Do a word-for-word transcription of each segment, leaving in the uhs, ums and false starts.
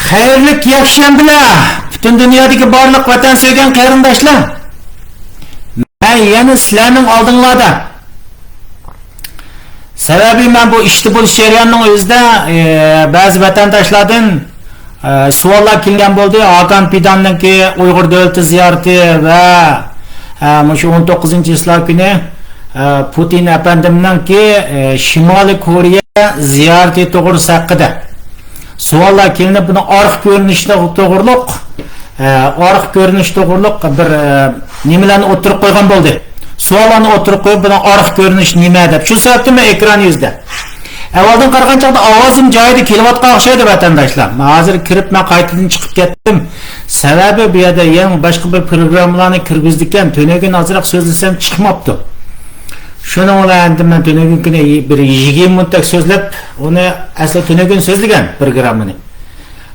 خەيرلىك يەكشەنبىلەر، پۈتۈن دۇنيادىكى بارلىق ۋەتەن سۆيگەن قېرىنداشلار. مەن يەنە سىلەرنىڭ ئالدىڭلاردا. سەۋەبى، مەن بۇ ئىشتا بولۇش جەريانىنىڭ ئۆزىدە، ئە، بەزى ۋەتەنداشلاردىن، ئە، سوئاللار كەلگەن بولدى. ھاكان پىداننىڭكى ئۇيغۇر دۆلىتى زىيارىتى ۋە، ئە، مۇشۇ ئون توققۇزىنچى چىسلا كۈنى، ئە، پۇتىن ئەپەندىمنىڭكى، ئە، شىمالىي كورېيە زىيارىتى توغرىسى ھەققىدە سوئاللار كېلىنىپ، بۇنىڭ ئارقا كۆرۈنۈشى توغرۇلۇق، ئە، ئارقا كۆرۈنۈشى توغرۇلۇق بىر، ئە، نېمىلەرنى ئوتتۇرىغا قويغان بولدى. سوئاللارنى ئوتتۇرىغا قويۇپ، بۇنىڭ ئارقا كۆرۈنۈشى نېمە دەپ. شۇ سەۋەبتىن مەن ئېكران يۈزىدە. ئەۋۋالدىن قارىغان چاغدا ئاۋازىم جايىدا كېلىۋاتقان ئوخشايدۇ، ۋەتەنداشلار. مەن ھازىر كىرىپ، مەن قايتىدىن چىقىپ كەتتىم. سەۋەبى، بۇ يەردە يەنە باشقا بىر پروگراممىلارنى كىرگۈزىدىكەن، تۈنۈگۈن ئازراق سۆزلىسەم چىقماپتۇ. شۇنىڭ بىلەن ئەمدى مەن تۈنۈگۈن كۈنى بىر يىگىرمە مىنۇتتەك سۆزلەپ، ئۇنى ئەسلى تۈنۈگۈن سۆزلىگەن پروگراممىنى.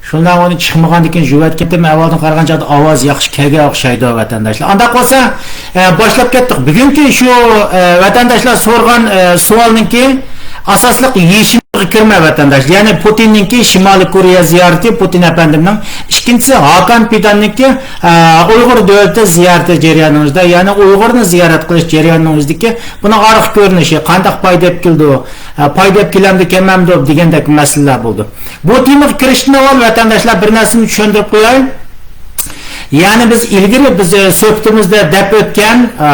شۇنداق ئۇنى چىقمىغاندىن كېيىن يۇۋەتكەنتىم، ئەۋۋالدىن قارىغان چاغدا ئاۋاز ياخشى كەلگەن ئوخشايدۇ، ۋەتەنداشلار. ئانداق بولسا، ئە، باشلاپ كەتتۇق. بۈگۈنكى شۇ، ئە، ۋەتەنداشلار سورىغان، ئە، سوئالنىڭكى ئاساسلىق يېشىمىغا كىرمە، ۋەتەنداش. يەنى پۇتىننىڭكى شىمالىي كورېيە زىيارىتى، پۇتىن ئەپەندىمنىڭ. ئىككىنچىسى، ھاكان پىداننىڭكى، ئە، ئۇيغۇر دۆلىتى زىيارىتى جەريانىمىزدا، يەنى ئۇيغۇرنى زىيارەت قىلىش جەريانىنىڭ ئۆزىدىكى بۇنىڭ ئارقا كۆرۈنۈشى، قانداق پايدا ئېلىپ كېلىدۇ، ئە، پايدا ئېلىپ كېلەمدۇ، كەلمەمدۇ دېگەندەك مەسىلىلەر بولىدۇ. بۇ تېمىغا كىرىشتىن ئاۋۋال، ۋەتەنداشلار، بىر نەرسىنى چۈشەندۈرۈپ قوياي. يەنى بىز ئىلگىرى بىز، ئە، سۆھبىتىمىزدە دەپ ئۆتكەن، ئە،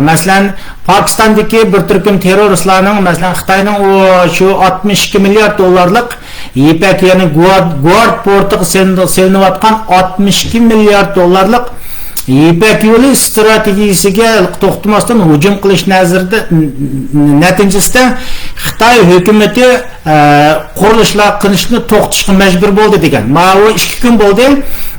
مەسىلەن، پاكىستاندىكى بىر تۈركۈم تېررورىستلارنىڭ، مەسىلەن، خىتاينىڭ ئۇ شۇ ئاتمىش ئىككى مىليارد دوللارلىق يىپەك يولى، گۇۋا-، گۇۋاھات پورتىغا سېلىنىدۇ-، سېلىنىۋاتقان ئاتمىش ئىككى مىليارد دوللارلىق يىپەك يولى ئىستراتېگىيىسىگە توختىماستىن ھۇجۇم قىلىش نەزىرىدە، نەتىجىسىدە خىتاي ھۆكۈمىتى، ئە، قۇرۇلۇشلار قىلىشنى توختىتىشقا مەجبۇر بولدى دېگەن. ماۋۇ ئىككى كۈن بولدى.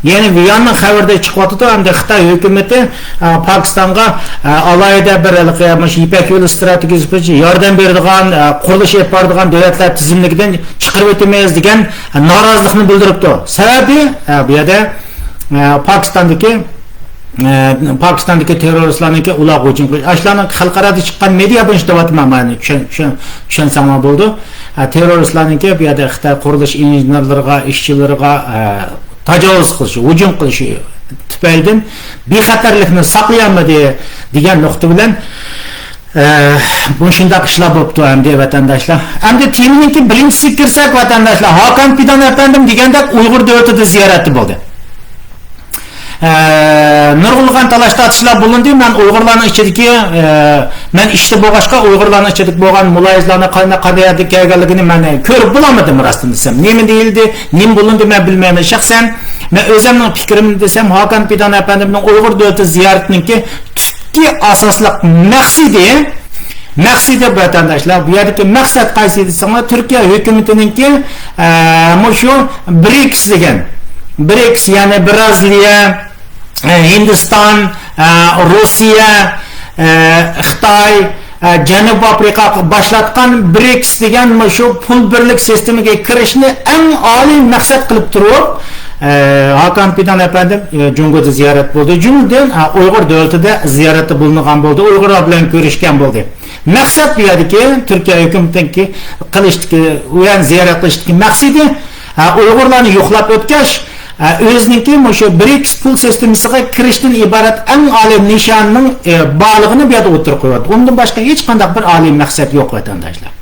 يەنى ۋىياننىڭ خەۋىرىدە چىقىۋاتىدۇ. ئەمدى خىتاي ھۆكۈمىتى، ئە، پاكىستانغا، ئە، ئالاھىدە بىر ھېلىقى مۇشۇ يىپەك يولى ئىستراتېگىيىسى بويىچە ياردەم بېرىدىغان، ئە، قۇرۇلۇش ئېلىپ بارىدىغان دۆلەتلەر تىزىملىكىدىن چىقىرىۋېتىمىز دېگەن، ئە، نارازىلىقنى بىلدۈرۈپتۇ. سەۋەبى، ئە، بۇ يەردە، ئە، پاكىستاندىكى، ئە، پاكىستاندىكى تېررورىستلارنىڭكى ئۇلارغا ھۇجۇم قىلىش. ئاشۇلارنىڭ خەلقئارادا چىققان مېدىيا بويىچە دەۋاتىمەن، مانا چۈشەن-، چۈشەن-، چۈشەنسەڭلار بولىدۇ. ئە، تېررورىستلارنىڭكى بۇ يەردە خىتاي قۇرۇلۇش ئىنژېنېرلىرىغا، ئىشچىلىرىغا، ئە، تاجاۋۇز قىلىشى، ھۇجۇم قىلىشى تۈپەيلىدىن بىخەتەرلىكنى ساقلىيالمىدى دېگەن نۇقتا بىلەن، ئە، مۇشۇنداق ئىشلار بوپتۇ ئەمدى، ۋەتەنداشلار. ئەمدى تېمىنىڭكى بىرىنچىسىگە كىرسەك، ۋەتەنداشلار، ھاكان پىدان ئەپەندىم دېگەندەك ئۇيغۇر دۆلىتىدە زىيارەتتە بولدى. ئە، نۇرغۇنلىغان تالاش تارتىشلار بولۇندى. مەن ئۇيغۇرلارنىڭ ئىچىدىكى، ئە، مەن ئىشتا بولغاچقا، ئۇيغۇرلارنىڭ ئىچىدىكى بولغان مۇلاھىزىلارنى قانداق، قانداق يەردىن كەلگەنلىكىنى مەن كۆرۈپ بولالمىدىم، راستىنى دېسەم. نېمە دېيىلدى، نېمە بولۇندى، مەن بىلمەيمەن شەخسەن. مەن ئۆزۈمنىڭ پىكرىمنى دېسەم، ھاكان پىدان ئەپەندىمنىڭ ئۇيغۇر دۆلىتى زىيارىتىنىڭكى تۈپكى ئاساسلىق مەقسىتى، مەقسىتى، ۋەتەنداشلار، بۇ يەردىكى مەقسەت قايسى دېسەڭلار، تۈركىيە ھۆكۈمىتىنىڭكى، ئە، مۇشۇ برىكس دېگەن، برىكس، يەنى برازىلىيە، ئە، ھىندىستان، ئە، روسىيە، ئە، خىتاي، ئە، جەنۇبىي ئافرىقا باشلاتقان برىكس دېگەن مۇشۇ پۇل بىرلىك سىستېمىگە كىرىشنى ئەڭ ئالىي مەقسەت قىلىپ تۇرۇپ، ئە، ھاكان پىدان ئەپەندىم، ئە، جۇڭگودا زىيارەت بولدى. جۈملىدىن، ئە، ئۇيغۇر دۆلىتىدە زىيارەتتە بولۇنغان بولدى. ئۇيغۇرلار بىلەن كۆرۈشكەن بولدى. مەقسەت بۇ يەردىكى تۈركىيە ھۆكۈمىتىنىڭكى قىلىشتىكى، ئۇ يەرنى زىيارەت قىلىشتىكى مەقسىتى، ئە، ئۇيغۇرلارنى يوقلاپ ئۆتكەچ، ئە، ئۆزىنىڭكى مۇشۇ برىكس پۇل سىستېمىسىغا كىرىشتىن ئىبارەت ئەڭ ئالىي نىشاننىڭ، ئە، بارلىقىنى بۇ يەردە ئوتتۇرىغا قويۇۋاتىدۇ. ئۇندىن باشقا ھېچقانداق بىر ئالىي مەقسەت يوق، ۋەتەنداشلار.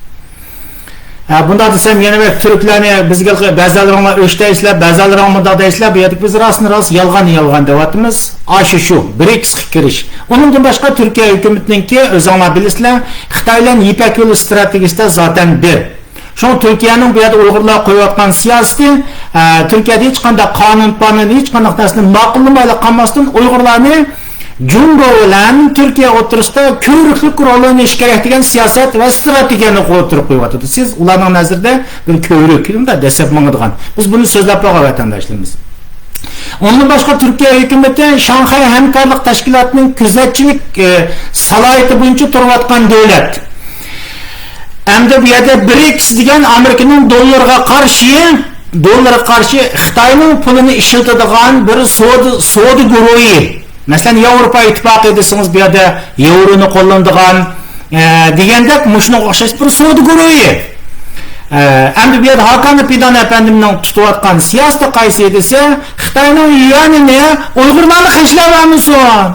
ئە، بۇنداق دېسەم، يەنە بىر تۈركلەرنى بىزگە بەزىلىرىڭلار ئۆچ دەيسىلەر، بەزىلىرىڭ مۇنداق دەيسىلەر، بۇ يەردىكى بىز راستىنى راست، يالغاننى يالغان دەۋاتىمىز. ئاشۇ شۇ، برىكسقا كىرىش. ئۇنىڭدىن باشقا تۈركىيە ھۆكۈمىتىنىڭكى، ئۆزۈڭلار بىلىسىلەر، خىتاي بىلەن يىپەك يولى ئىستراتېگىيىسىدە زاتەن بىر. شۇڭا تۈركىيەنىڭ بۇ يەردە ئۇيغۇرلارغا قويۇۋاتقان سىياسىتى، ئە، تۈركىيەدە ھېچقانداق قانۇن پانۇن، ھېچقانداق نەرسىنى ماقۇللىمايلا قالماستىن، ئۇيغۇرلارنى جۇڭگو بىلەن تۈركىيە ئوتتۇرىسىدا كۆۋرۈكلۈك رول ئوينىشى كېرەك دېگەن سىياسەت ۋە ئىستراتېگىيەنى ئوتتۇرىغا قويۇۋاتىدۇ. سىز ئۇلارنىڭ نەزىرىدە بىر كۆۋرۈك، دەسسەپ ماڭىدىغان. بىز بۇنى سۆزلەپ بولغان، ۋەتەنداشلىرىمىز. ئۇندىن باشقا، تۈركىيە ھۆكۈمىتى شاڭخەي ھەمكارلىق تەشكىلاتىنىڭ كۆزەتچىلىك، ئە، سالاھىيىتى بويىچە تۇرۇۋاتقان دۆلەت. ئەمدى بۇ يەردە برىكس دېگەن ئامېرىكىنىڭ دوللىرىغا قارشى، دوللىرىغا قارشى خىتاينىڭ پۇلىنى ئىشلىتىدىغان بىر سودا، سودا گۇرۇھى. مەسىلەن، ياۋروپا ئىتتىپاقى دېسىڭىز، بۇ يەردە ياۋرونى قوللىنىدىغان، ئە، دېگەندەك مۇشۇنىڭغا ئوخشاش بىر سودا گۇرۇھى. ئە، ئەمدى بۇ يەردە ھاكان پىدان ئەپەندىمنىڭ تۇتۇۋاتقان سىياسىتى قايسى دېسە، خىتاينىڭ يۈەنىنى ئۇيغۇرلارلا خەجلەۋەرمىسۇن.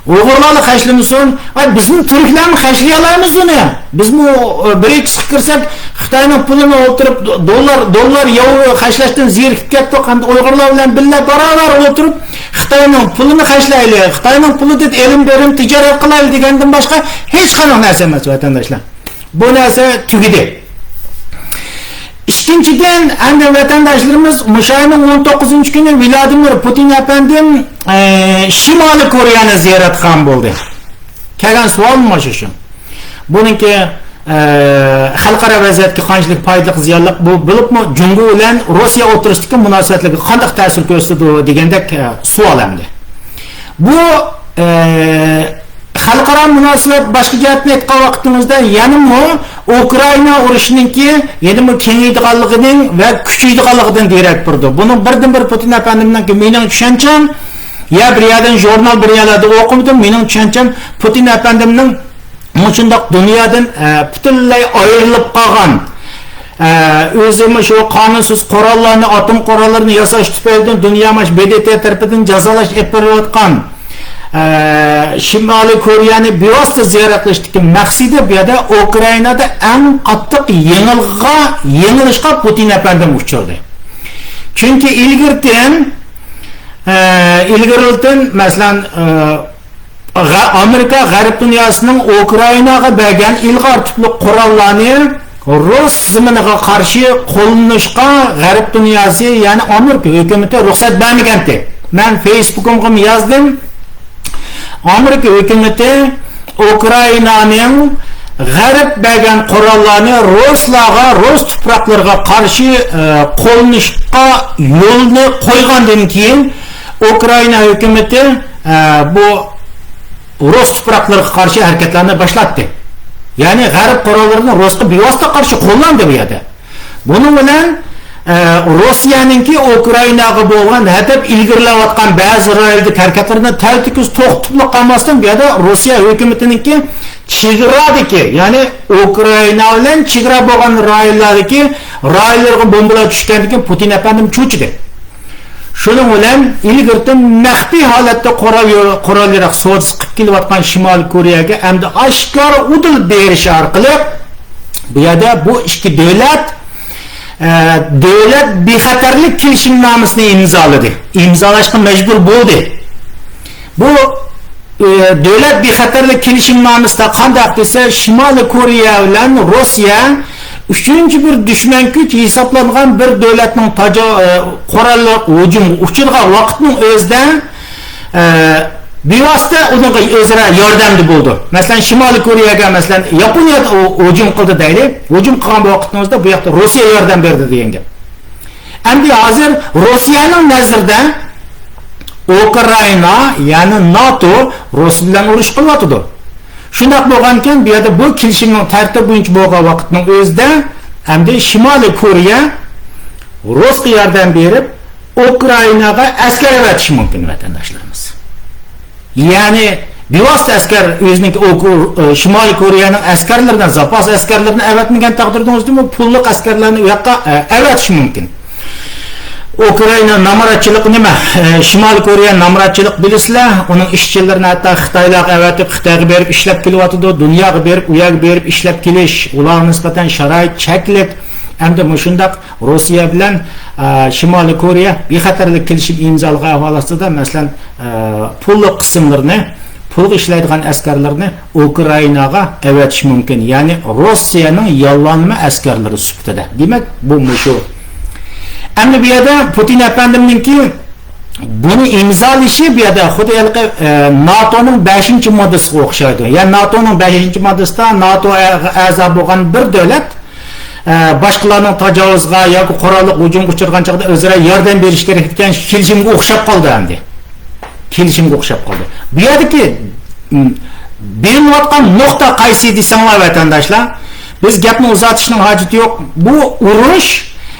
ئۇيغۇرلارلا خەجلىمىسۇن. ئاي، بىزمۇ تۈركلەرمۇ خەجلىيەلەيمىز ئۇنى. بىزمۇ، ئە، بىر ئىككىسىگە كىرسەك، خىتاينىڭ پۇلىنى ئولتۇرۇپ، دوللار، دوللار، ياۋرو خەجلەشتىن زېرىكىپ كەتتۇق. ئەمدى ئۇيغۇرلار بىلەن بىللە باراۋەر ئولتۇرۇپ، خىتاينىڭ پۇلىنى خەجلەيلى، خىتاينىڭ پۇلىدىن ئېلىم بېرىم تىجارەت قىلايلى دېگەندىن باشقا ھېچقانداق نەرسە ئەمەس، ۋەتەنداشلار. بۇ نەرسە تۈگىدى. ئىككىنچىدىن، ئەمدى ۋەتەنداشلىرىمىز مۇشۇ ئاينىڭ ئون توققۇزىنچى كۈنى ۋلادىمىر پۇتىن ئەپەندىم، ئە، شىمالىي كورېيەنى زىيارەت قىلغان بولدى. كەلگەن سوئالمۇ مانا شۇ. بۇنىڭكى، ئە، خەلقئارا ۋەزىيەتكە قانچىلىك پايدىلىق، زىيانلىق، بۇ بولۇپمۇ جۇڭگو بىلەن روسىيە ئوتتۇرىسىدىكى مۇناسىۋەتلەرگە قانداق تەسىر كۆرسىتىدۇ دېگەندەك، ئە، سوئال ئەمدى. بۇ، ئە، خەلقئارا مۇناسىۋەت باشقا جەھەتتىن ئېيتقان ۋاقتىمىزدا يەنىمۇ ئۇكرائىنا ئۇرۇشىنىڭكى يەنىمۇ كېڭىيىدىغانلىقىدىن ۋە كۈچىيىدىغانلىقىدىن دېرەك بېرىدۇ. بۇنىڭ بىردىن بىر پۇتىن ئەپەندىمنىڭكى مېنىڭ چۈشەنچەم، يا بىر يەردىن ژۇرنال، بىر يەرلەردە ئوقۇمىدىم، مېنىڭ چۈشەنچەم پۇتىن ئەپەندىمنىڭ مۇشۇنداق دۇنيادىن، ئە، پۈتۈنلەي ئايرىلىپ قالغان، ئە، ئۆزى مۇشۇ قانۇنسىز قوراللارنى، ئاتوم قوراللىرىنى ياساش تۈپەيلىدىن دۇنيا ماش ب د ت تەرىپىدىن جازالاش ئېلىپ بېرىلىۋاتقان، ئە، شىمالىي كورېيەنى بىۋاسىتە زىيارەت قىلىشتىكى مەقسىتى بۇ يەردە ئۇكرائىنادا ئەڭ قاتتىق يېڭىلغا-، يېڭىلىشقا پۇتىن ئەپەندىم ئۇچرىدى. چۈنكى ئىلگىرىتىن، ئە، ئىلگىرىتىن، مەسىلەن، ئە، غە-، ئامېرىكا، غەرب دۇنياسىنىڭ ئۇكرائىناغا بەرگەن ئىلغار تىپلىق قوراللارنى رۇس زېمىنىغا قارشى قوللىنىشقا غەرب دۇنياسى، يەنى ئامېرىكا ھۆكۈمىتى رۇخسەت بەرمىگەنتى. مەن فېيسبۇكۇمغىمۇ يازدىم. ئامېرىكا ھۆكۈمىتى ئۇكرائىنانىڭ غەرب بەرگەن قوراللارنى رۇسلارغا، رۇس تۇپراقلىرىغا قارشى، ئە، قوللىنىشقا يولنى قويغاندىن كېيىن، ئۇكرائىنا ھۆكۈمىتى، ئە، بۇ رۇس تۇپراقلىرىغا قارشى ھەرىكەتلەرنى باشلاتتى. يەنى غەرب قوراللىرىنى رۇسقا بىۋاسىتە قارشى قوللاندى بۇ يەردە. بۇنىڭ بىلەن، ئە، رۇسىيەنىڭكى ئۇكرائىناغا بولغان ھەدەپ ئىلگىرىلەۋاتقان بەزى رايوندىكى ھەرىكەتلىرىنى تەلتۆكۈس توختىتىپلا قالماستىن، بۇ يەردە رۇسىيە ھۆكۈمىتىنىڭكى چېگرادىكى، يەنى ئۇكرائىنا بىلەن چېگرا بولغان رايونلاردىكى رايونلىرىغا بومبىلار چۈشكەندىن كېيىن پۇتىن ئەپەندىم چۆچۈدى. شۇنىڭ بىلەن ئىلگىرىتىن مەخپىي ھالەتتە قورال، قورال-ياراغ سودىسى قىلىپ كېلىۋاتقان شىمالىي كورېيەگە ئەمدى ئاشكارا ئۇدۇل بېرىش ئارقىلىق بۇ يەردە بۇ ئىككى دۆلەت، ئە، دۆلەت بىخەتەرلىك كېلىشىمنامىسىنى ئىمزالىدى. ئىمزالاشقا مەجبۇر بولدى. بۇ، ئە، دۆلەت بىخەتەرلىك كېلىشىمنامىسىدا قانداق دېسە، شىمالىي كورېيە بىلەن روسىيە ئۈچىنچى بىر دۈشمەن كۈچ ھېسابلانغان بىر دۆلەتنىڭ تاجا-، ئە، قوراللىق ھۇجۇمغا ئۇچرىغان ۋاقىتنىڭ ئۆزىدە، ئە، بىۋاسىتە ئۇنىڭغا ئۆزئارا ياردەمدە بولىدۇ. مەسىلەن، شىمالىي كورېيەگە، مەسىلەن، ياپونىيە ھۇ-، ھۇجۇم قىلدى دەيلى. ھۇجۇم قىلغان ۋاقىتنىڭ ئۆزىدە بۇ ياقتا روسىيە ياردەم بەردى دېگەن گەپ. ئەمدى ھازىر روسىيەنىڭ نەزىرىدە ئۇكرائىنا، يەنى ناتو روسىيە بىلەن ئۇرۇش قىلىۋاتىدۇ. شۇنداق بولغانىكەن، بۇ يەردە بۇ كېلىشىمنىڭ تەرتىپى بويىچە بولغان ۋاقىتنىڭ ئۆزىدە ئەمدى شىمالىي كورېيە رۇسقا ياردەم بېرىپ، ئۇكرائىناغا ئەسكەر ئەۋەتىشى مۇمكىن، ۋەتەنداشلىرىمىز. يەنى بىۋاسىتە ئەسكەر ئۆزىنىڭكى ئۇ-، ئۇ-، شىمالىي كورېيەنىڭ ئەسكەرلىرىدىن، زاپاس ئەسكەرلىرىنى ئەۋەتمىگەن تەقدىردە ئۆزىدىمۇ پۇللۇق ئەسكەرلەرنى ئۇ ياققا، ئە، ئەۋەتىشى مۇمكىن. ئۇكرائىنا نامراتچىلىقى نېمە؟ ئە، شىمالىي كورېيە نامراتچىلىق بىلىسىلەر، ئۇنىڭ ئىشچىلىرىنى ھەتتا خىتايلارغا ئەۋەتىپ، خىتايغا بېرىپ ئىشلەپ كېلىۋاتىدۇ، دۇنياغا بېرىپ، ئۇ يەرگە بېرىپ ئىشلەپ كېلىش، ئۇلارغا نىسبەتەن شارائىت چەكلىك. ئەمدى مۇشۇنداق روسىيە بىلەن، ئە، شىمالىي كورېيە بىخەتەرلىك كېلىشىم ئىمزالىغان ئەھۋال ئاستىدا، مەسىلەن، ئە، پۇللۇق قىسىملىرىنى، پۇلغا ئىشلەيدىغان ئەسكەرلىرىنى ئۇكرائىناغا ئەۋەتىش مۇمكىن. يەنى روسىيەنىڭ ياللانما ئەسكەرلىرى سۈپىتىدە. دېمەك، بۇ مۇشۇ. ئەمدى بۇ يەردە پۇتىن ئەپەندىمنىڭكى بۇنى ئىمزالىشى بۇ يەردە خۇددى ھېلىقى، ئە، ناتونىڭ بەشىنچى ماددىسىغا ئوخشايدۇ. يەنى ناتونىڭ بەشىنچى ماددىسىدا ناتو ئە-، ئەزا بولغان بىر دۆلەت، ئە، باشقىلارنىڭ تاجاۋۇزغا ياكى قوراللىق ھۇجۇمغا ئۇچرىغان چاغدا ئۆزئارا ياردەم بېرىش كېرەك دېگەن كېلىشىمگە ئوخشاپ قالدى ئەمدى. كېلىشىمگە ئوخشاپ قالدى. بۇ يەردىكى، م، بىلىنىۋاتقان نۇقتا قايسى دېسەڭلار، ۋەتەنداشلار، بىز گەپنى ئۇزارتىشنىڭ ھاجىتى يوق. بۇ ئۇرۇش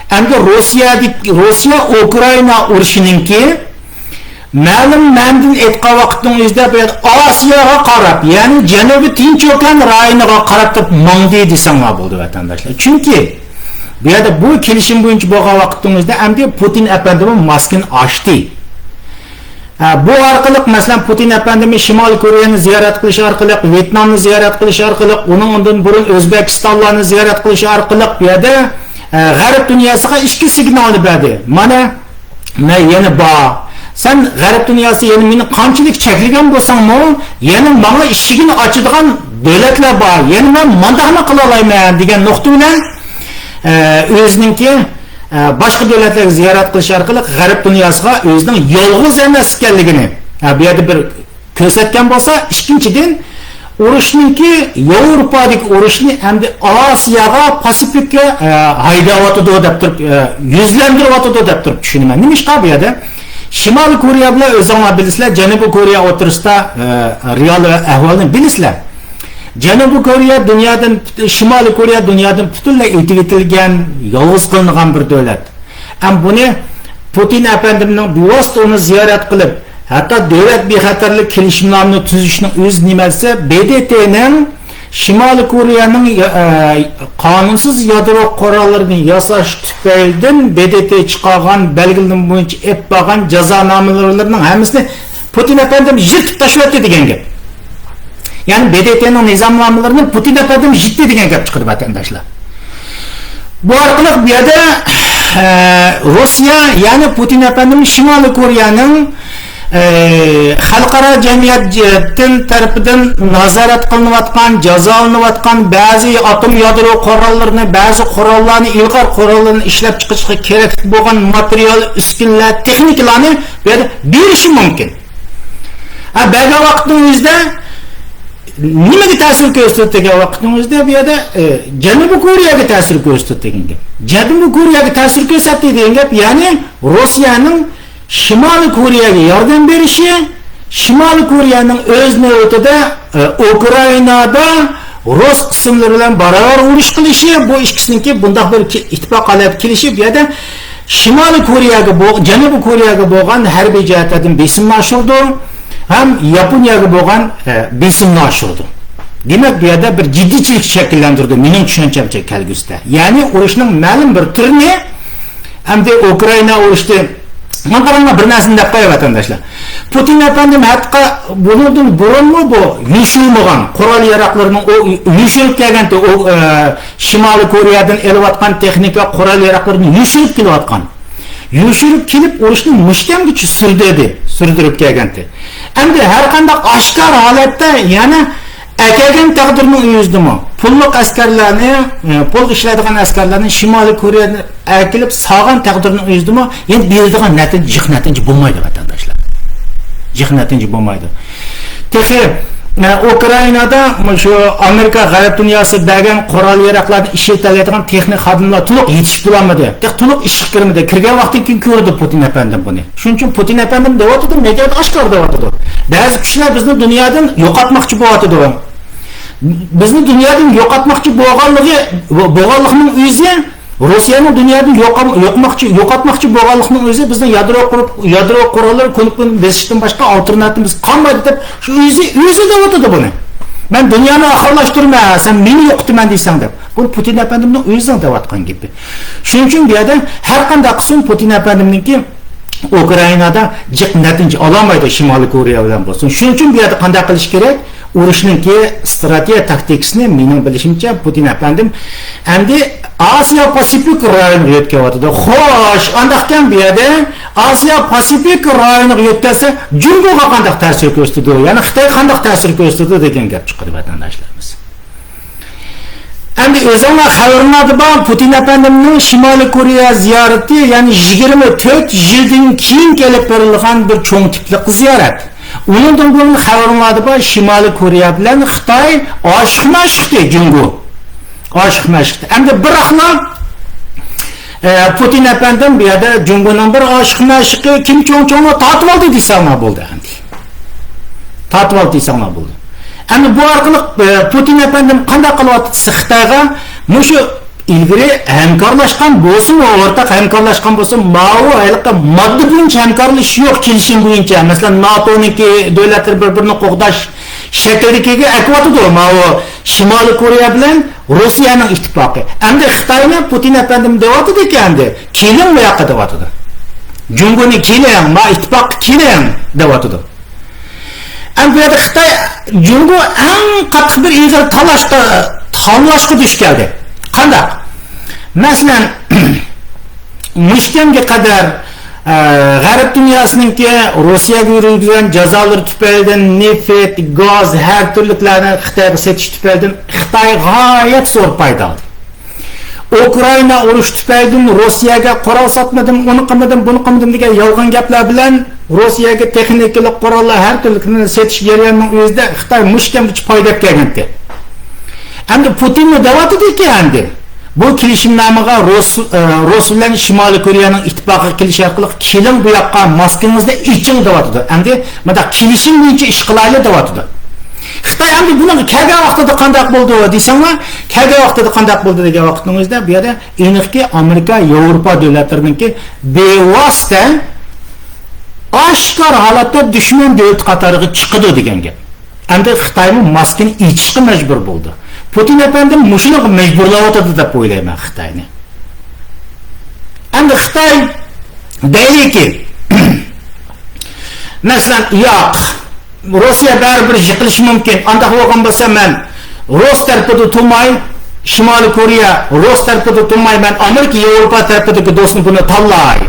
ئەمدى روسىيەدىكى، روسىيە ئۇكرائىنا ئۇرۇشىنىڭكى مەلۇم مەنىدىن ئېيتقان ۋاقىتنىڭ ئۆزىدە بۇ يەردە ئاسىياغا قاراپ، يەنى جەنۇبىي تىنچ ئوكيان رايونىغا قاراپ تۇرۇپ ماڭدى دېسەڭلار بولىدۇ، ۋەتەنداشلار. چۈنكى بۇ يەردە بۇ كېلىشىم بويىچە بولغان ۋاقىتنىڭ ئۆزىدە ئەمدى پۇتىن ئەپەندىمۇ ماسكىنى ئاچتى. ھە، بۇ ئارقىلىق، مەسىلەن، پۇتىن ئەپەندىمىز شىمالىي كورېيەنى زىيارەت قىلىش ئارقىلىق، ۋيېتنامنى زىيارەت قىلىش ئارقىلىق، ئۇنىڭ ئۇندىن بۇرۇن ئۆزبېكىستانلارنى زىيارەت قىلىش ئارقىلىق بۇ يەردە، ھە، غەرب دۇنياسىغا ئىككى سىگنالنى بەردى. مانا، مەن يەنە بار. سەن غەرب دۇنياسى يەنە مېنى قانچىلىك چەكلىگەن بولساڭمۇ، يەنە ماڭا ئىشىكىنى ئاچىدىغان دۆلەتلەر بار. يەنە مەن مانداقمۇ قىلالايمەن دېگەن نۇقتا بىلەن، ئە، ئۆزىنىڭكى، ئە، باشقا دۆلەتلەرگە زىيارەت قىلىش ئارقىلىق غەرب دۇنياسىغا ئۆزىنىڭ يالغۇز ئەمەس ئىكەنلىكىنى، ئە، بۇ يەردە بىر كۆرسەتكەن بولسا، ئىككىنچىدىن، ئۇرۇشنىڭكى، ياۋروپادىكى ئۇرۇشنى ئەمدى ئاسىياغا، پاسىفىككە، ئە، ھەيدەۋاتىدۇ دەپ تۇرۇپ، ئە، يۈزلەندۈرۈۋاتىدۇ دەپ تۇرۇپ چۈشىنىمەن. نېمىشقا بۇ يەردە شىمالىي كورېيە بىلەن، ئۆزۈڭلار بىلىسىلەر، جەنۇبىي كورېيە ئوتتۇرىسىدا، ئە، رېئال ئەھۋالنى بىلىسىلەر. جەنۇبىي كورېيە دۇنيادىن، شىمالىي كورېيە دۇنيادىن پۈتۈنلەي ئېتىۋېتىلگەن، يالغۇز قىلىنغان بىر دۆلەت. ئەم بۇنى پۇتىن ئەپەندىمنىڭ بىۋاسىتە ئۇنى زىيارەت قىلىپ، ھەتتا دۆلەت بىخەتەرلىك كېلىشىمنامىنى تۈزۈشنىڭ ئۆزى نېمە دېسە، ب د ت نىڭ شىمالىي كورېيەنىڭ يا-، ئە، قانۇنسىز يادرو قوراللىرىنى ياساش تۈپەيلىدىن ب د ت چىقارغان بەلگىلىمە بويىچە ئېلىپ بارغان جازانامىلىرىنىڭ ھەممىسىنى پۇتىن ئەپەندىم يىرتىپ تاشلىۋەتتى دېگەن گەپ. يەنى ب د ت نىڭ نىزامنامىلىرىنى پۇتىن ئەپەندىم يىتتى دېگەن گەپ چىقىدۇ، ۋەتەنداشلار. بۇ ئارقىلىق بۇ يەردە، ئە، روسىيە، يەنى پۇتىن ئەپەندىم شىمالىي كورېيەنىڭ، ئە، خەلقئارا جەمئىيەت جەھەتتىن تەرىپىدىن نازارەت قىلىنىۋاتقان، جازالىنىۋاتقان بەزى ئاتوم يادرو قوراللىرىنى، بەزى قوراللارنى، ئىلغار قوراللىرىنى ئىشلەپ چىقىشقا كېرەكلىك بولغان ماتېرىيال، ئۈسكۈنىلەر، تېخنىكىلارنى بۇ يەردە بېرىشى مۇمكىن. ھە، بەرگەن ۋاقىتنىڭ ئۆزىدە نېمىگە تەسىر كۆرسىتىدۇ دېگەن ۋاقىتنىڭ ئۆزىدە بۇ يەردە، ئە، جەنۇبىي كورېيەگە تەسىر كۆرسىتىدۇ دېگەن گەپ. جەنۇبىي كورېيەگە تەسىر كۆرسەتتى دېگەن گەپ، يەنى روسىيەنىڭ شىمالىي كورېيەگە ياردەم بېرىشى، شىمالىي كورېيەنىڭ ئۆز نۆۋىتىدە، ئە، ئۇكرائىنادا رۇس قىسىملىرى بىلەن باراۋەر ئۇرۇش قىلىشى، بۇ ئىككىسىنىڭكى بۇنداق بىر كې-، ئىتتىپاق ھالەتكە كېلىشى، بۇ يەردە شىمالىي كورېيەگە بو-، جەنۇبىي كورېيەگە بولغان ھەربىي جەھەتتىن بېسىمنى ئاشۇرىدۇ ھەم ياپونىيەگە بولغان، ئە، بېسىمنى ئاشۇرىدۇ. دېمەك، بۇ يەردە بىر جىددىيچىلىك شەكىللەندۈرىدۇ، مېنىڭ چۈشەنچەمچە كەلگۈسىدە. يەنى ئۇرۇشنىڭ مەلۇم بىر تۈرىنى ئەمدى ئۇكرائىنا ئۇرۇشتى. مانا قاراڭلار، بىر نەرسىنى دەپ قوياي، ۋەتەنداشلار. پۇتىن ئەپەندىم ھەتتا بۇنىڭدىن بۇرۇنمۇ بۇ يوشۇرمىغان قورال ياراغلىرىنىڭ ئۇ يوشۇرۇپ كەلگەنتى، ئۇ، ئە، شىمالىي كورېيەدىن ئېلىۋاتقان تېخنىكا، قورال ياراغلىرىنى يوشۇرۇپ كېلىۋاتقان. يوشۇرۇپ كېلىپ، ئۇرۇشنى مۇشتەمگىچە سۈردۈردى، سۈردۈرۈپ كەلگەنتى. ئەمدى ھەر قانداق ئاشكارا ھالەتتە يەنە ئەكەلگەن تەقدىرنىڭ ئۆزىدىمۇ پۇللۇق ئەسكەرلەرنى، ئە، پۇل ئىشلەيدىغان ئەسكەرلەرنى شىمالىي كورېيەدىن ئەكېلىپ سالغان تەقدىرنىڭ ئۆزىدىمۇ يەنە بېرىدىغان نەتىجە، جىق نەتىجە بولمايدۇ، ۋەتەنداشلار. جىق نەتىجە بولمايدۇ. تېخى، ئە، ئۇكرائىنادا مۇشۇ ئامېرىكا، غەرب دۇنياسى بەرگەن قورال ياراغلارنى ئىشلىتەلەيدىغان تېخنىك خادىملار تولۇق يېتىشىپ بولالمىدى. تېخى تولۇق ئىشقا كىرمىدى. كىرگەن ۋاقتىدىن كېيىن كۆرىدۇ پۇتىن ئەپەندىم بۇنى. شۇنىڭ ئۈچۈن پۇتىن ئەپەندىم دەۋاتىدۇ، مېدىيادا ئاشكارا دەۋاتىدۇ. بەزى كۈچلەر بىزنى دۇنيادىن يوقاتماقچى بولۇۋاتىدۇ. بىزنى دۇنيادىن يوقاتماقچى بولغانلىقى، بولغانلىقىنىڭ ئۆزى روسىيەنىڭ دۇنيادىن يوقام-، يوقماقچى، يوقاتماقچى بولغانلىقىنىڭ ئۆزى بىزنىڭ يادرو قۇرۇپ، يادرو قوراللىرى كۆنۈپ بېسىشتىن باشقا ئالتېرناتىۋىمىز قالمايدۇ دەپ، شۇ ئۆزى، ئۆزى دەۋاتىدۇ بۇنى. مەن دۇنيانى ئاخىرلاشتۇرىمەن، سەن مېنى يوقىتىمەن دەيسەن دەپ. بۇ پۇتىن ئەپەندىمنىڭ ئۆزىنىڭ دەۋاتقان گېپى. شۇنىڭ ئۈچۈن بۇ يەردە ھەر قانداق قىلسۇن، پۇتىن ئەپەندىمنىڭكى ئۇكرائىنادا جىق نەتىجە ئالالمايدۇ، شىمالىي كورېيە بىلەن بولسۇن. شۇنىڭ ئۈچۈن بۇ يەردە قانداق قىلىش كېرەك؟ ئۇرۇشنىڭكى ئىستراتېگىيە تاكتىكىسىنى، مېنىڭ بىلىشىمچە، پۇتىن ئەپەندىم ئەمدى ئاسىيا پاسىفىك رايونىغا يۆتكەۋاتىدۇ. خوش، ئانداقكەن بۇ يەردە ئاسىيا پاسىفىك رايونىغا يۆتكەلسە، جۇڭگوغا قانداق تەسىر كۆرسىتىدۇ؟ يەنى خىتايغا قانداق تەسىر كۆرسىتىدۇ دېگەن گەپ چىقىدۇ، ۋەتەنداشلىرىمىز. ئەمدى ئۆزۈڭلار خەۋىرىڭلاردا بار، پۇتىن ئەپەندىمنىڭ شىمالىي كورېيە زىيارىتى، يەنى يىگىرمە تۆت يىلدىن كېيىن ئېلىپ بېرىلغان بىر چوڭ تىپلىق زىيارەت. ئۇنىڭدىن بۇرۇن خەۋىرىڭلاردا بار، شىمالىي كورېيە بىلەن خىتاي ئاشىق مەشۇقتى، جۇڭگو. ئاشىق مەشۇقتى. ئەمدى بىراقلا، ئە، پۇتىن ئەپەندىم بۇ يەردە جۇڭگونىڭ بىر ئاشىق مەشۇقى كىم چوڭ چوڭنى تارتىۋالدى دېسەڭلار بولدى ئەمدى. تارتىۋالدى دېسەڭلار بولدى. ئەمدى بۇ ئارقىلىق، ئە، پۇتىن ئەپەندىم قانداق قىلىۋاتىدۇ دېسە خىتايغا، مۇشۇ ئىلگىرى ھەمكارلاشقان بولسىمۇ، ئورتاق ھەمكارلاشقان بولسىمۇ، ماۋۇ ھېلىقى ماددا بويىچە ھەمكارلىشىش يوق، كېلىشىم بويىچە. مەسىلەن، ناتونىڭكى دۆلەتلىرى بىر-بىرىنى قوغداش شەكلىدىكىگە ئەكىۋاتىدۇ. ماۋۇ شىمالىي كورېيە بىلەن روسىيەنىڭ ئىتتىپاقى. ئەمدى خىتاينى پۇتىن ئەپەندىم دەۋاتىدىكەن، ئەمدى كېلىڭ بۇ ياققا دەۋاتىدۇ. جۇڭگونى كېلىڭ، ما ئىتتىپاققا كېلىڭ دەۋاتىدۇ. ئەمدى بۇ يەردە خىتاي، جۇڭگو ئەڭ قاتتىق بىر ئېغىر تالاشقا، تاللاشقا دۇچ كەلدى. قانداق؟ مەسىلەن، مۇشۇ كۈنگە قەدەر، ئە، غەرب دۇنياسىنىڭكى روسىيەگە يۈرگۈزگەن جازالىرى تۈپەيلىدىن نېفىت، گاز، ھەر تۈرلۈكلەرنى خىتايغا سېتىش تۈپەيلىدىن خىتاي غايەت زور پايدا ئالدى. ئۇكرائىنا ئۇرۇشى تۈپەيلىدىن روسىيەگە قورال ساتمىدىم، ئۇنى قىلمىدىم، بۇنى قىلمىدىم دېگەن يالغان گەپلەر بىلەن روسىيەگە تېخنىكىلىق قوراللار، ھەر تۈرلۈكلىرىنى سېتىش جەريانىنىڭ ئۆزىدە خىتاي مۇشۇ كەمگىچە پايدا ئەپ كەلگەنتى. ئەمدى پۇتىنمۇ دەۋاتىدىكى ئەمدى. بۇ كېلىشىمنامىغا رۇس، ئە، رۇس بىلەن شىمالىي كورېيەنىڭ ئىتتىپاقىغا كېلىش ئارقىلىق كېلىڭ بۇ ياققا، ماسكىڭىزنى ئېچىڭ دەۋاتىدۇ. ئەمدى مۇنداق كېلىشىم بويىچە ئىش قىلايلى دەۋاتىدۇ. خىتاي ئەمدى بۇنىڭغا كەلگەن ۋاقتىدا قانداق بولىدۇ دېسەڭلار، كەلگەن ۋاقتىدا قانداق بولىدۇ دېگەن ۋاقىتنىڭ ئۆزىدە بۇ يەردە ئېنىقكى ئامېرىكا، ياۋروپا دۆلەتلىرىنىڭكى بىۋاسىتە ئاشكارا ھالەتتە دۈشمەن دۆلەت قاتارىغا چىقىدۇ دېگەن گەپ. ئەمدى خىتايمۇ ماسكىنى ئېچىشقا مەجبۇر بولدى. پۇتىن ئەپەندىم مۇشۇنىڭغا مەجبۇرلاۋاتىدۇ دەپ ئويلايمەن خىتاينى. ئەمدى خىتاي دەيلىكى، مەسىلەن، ياق، روسىيە بەرىبىر يىقىلىشى مۇمكىن. ئانداق بولغان بولسا مەن رۇس تەرىپىدە تۇرماي، شىمالىي كورېيە رۇس تەرىپىدە تۇرماي، مەن ئامېرىكا، ياۋروپا تەرىپىدىكى دوستنى بۇنى تاللاي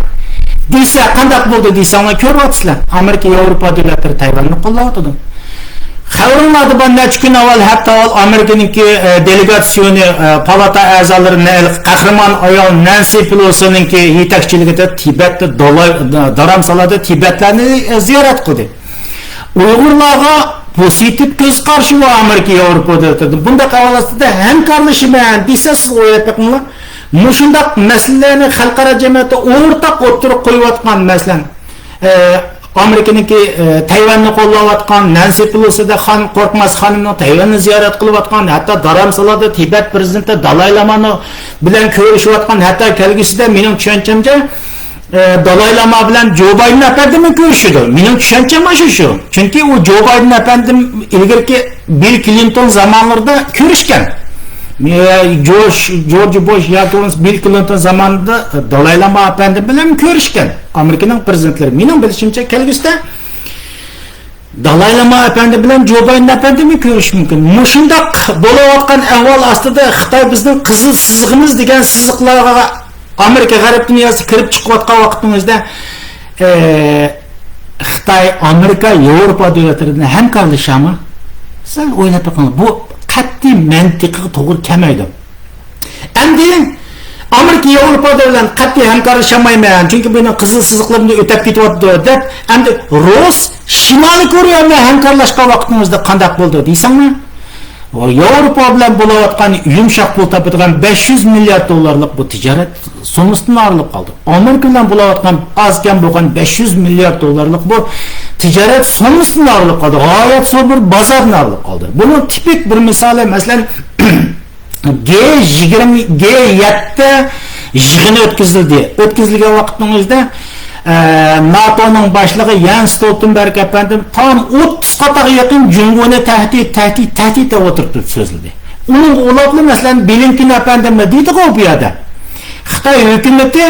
دېسە، قانداق بولدى دېسەڭلار، كۆرۈۋاتىسىلەر. ئامېرىكا، ياۋروپا دۆلەتلىرى تەيۋەننى قوللاۋاتىدۇ. خەۋىرىڭلاردا بار، نەچچە كۈن ئاۋۋال، ھەپتە ئاۋۋال ئامېرىكىنىڭكى، ئە، دېلېگاتسىيونى، ئە، پالاتا ئەزالىرى، نە-، قەھرىمان ئايال نەنسى پېلوسىنىڭكى يېتەكچىلىكىدە تىبەتتە دالاي-، دارامسالادا تىبەتلەرنى، ئە، زىيارەت قىلدى. ئۇيغۇرلارغا پوزىتىپ كۆز قارىشى بار ئامېرىكا، ياۋروپا دۆلەتلىرىدە. بۇنداق ئەھۋال ئاستىدا ھەمكارلىشىمەن دېسە، سىز ئويلاپ بېقىڭلار. مۇشۇنداق مەسىلىلەرنى خەلقئارا جەمئىيەتتە ئورتاق ئوتتۇرىغا قويۇۋاتقان، مەسىلەن، ئە، ئامېرىكىنىڭكى، ئە، تەيۋەننى قوللاۋاتقان، نەنسى پېلوسىدەك خان-، قورقماس خانىمنىڭ تەيۋەننى زىيارەت قىلىۋاتقان، ھەتتا دارامسالادا تىبەت پرېزىدېنتى دالاي لامانىڭ بىلەن كۆرۈشۈۋاتقان، ھەتتا كەلگۈسىدە مېنىڭ چۈشەنچەمچە، ئە، دالاي لاما بىلەن جو بايدېن ئەپەندىممۇ كۆرۈشىدۇ. مېنىڭ چۈشەنچەم ئاشۇ شۇ. چۈنكى ئۇ جو بايدېن ئەپەندىم ئىلگىرىكى بىل كلىنتون زامانلىرىدا كۆرۈشكەن. ئە، جوش، جورج بوش ياكى بولمىسا بىل كلىنتون زامانىدا دالاي لاما ئەپەندىم بىلەن كۆرۈشكەن. ئامېرىكىنىڭ پرېزىدېنتلىرى. مېنىڭ بىلىشىمچە، كەلگۈسىدە دالاي لاما ئەپەندى بىلەن جو بايدېن ئەپەندىمۇ كۆرۈشۈشى مۇمكىن. مۇشۇنداق بولۇۋاتقان ئەھۋال ئاستىدا خىتاي بىزنىڭ قىزىل سىزىقىمىز دېگەن سىزىقلارغا ئامېرىكا غەرب دۇنياسى كىرىپ چىقىۋاتقان ۋاقىتنىڭ ئۆزىدە، ئە، خىتاي، ئامېرىكا، ياۋروپا دۆلەتلىرى بىلەن ھەمكارلىشامۇ؟ سەل ئويلاپ بېقىڭلار، بۇ قەتئىي مەنتىقىگە توغرا كەلمەيدۇ. ئەمدى ئامېرىكا، ياۋروپا بىلەن قەتئىي ھەمكارلىشالمايمەن، چۈنكى بۇنىڭ قىزىل سىزىقلىرىمدىن ئۆتۈپ كېتىۋاتىدۇ دەپ، ئەمدى رۇس، شىمالىي كورېيە بىلەن ھەمكارلاشقان ۋاقتىڭىزدا قانداق بولىدۇ دېسەڭلار، ياۋروپا بىلەن بولۇۋاتقان يۇمشاق پۇل تاپىدىغان بەش يۈز مىليارد دوللارلىق بۇ تىجارەت سوممىسىدىن ئايرىلىپ قالدى. ئامېرىكا بىلەن بولۇۋاتقان ئاز كەم بولغان بەش يۈز مىليارد دوللارلىق بۇ تىجارەت سوممىسىدىن ئايرىلىپ قالدى. غايەت زور بىر بازاردىن ئايرىلىپ قالدى. بۇنىڭ تىپىك بىر مىسالى، مەسىلەن، گې يىگىرمە، گې يەتتە يىغىنى ئۆتكۈزۈلدى. ئۆتكۈزۈلگەن ۋاقىتنىڭ ئۆزىدە، ئە، ناتونىڭ باشلىقى يەنس ستولتېنبېرگ ئەپەندىم تام ئوتتۇز قاتارغا يېقىن جۇڭگونى تەھدىت، تەھدىت، تەھدىت دەپ ئولتۇرۇپ سۆزلىدى. ئۇنىڭغا ئۇلاپلا، مەسىلەن، بلىنكېن ئەپەندىممۇ دېدىغۇ بۇ يەردە. خىتاي ھۆكۈمىتى،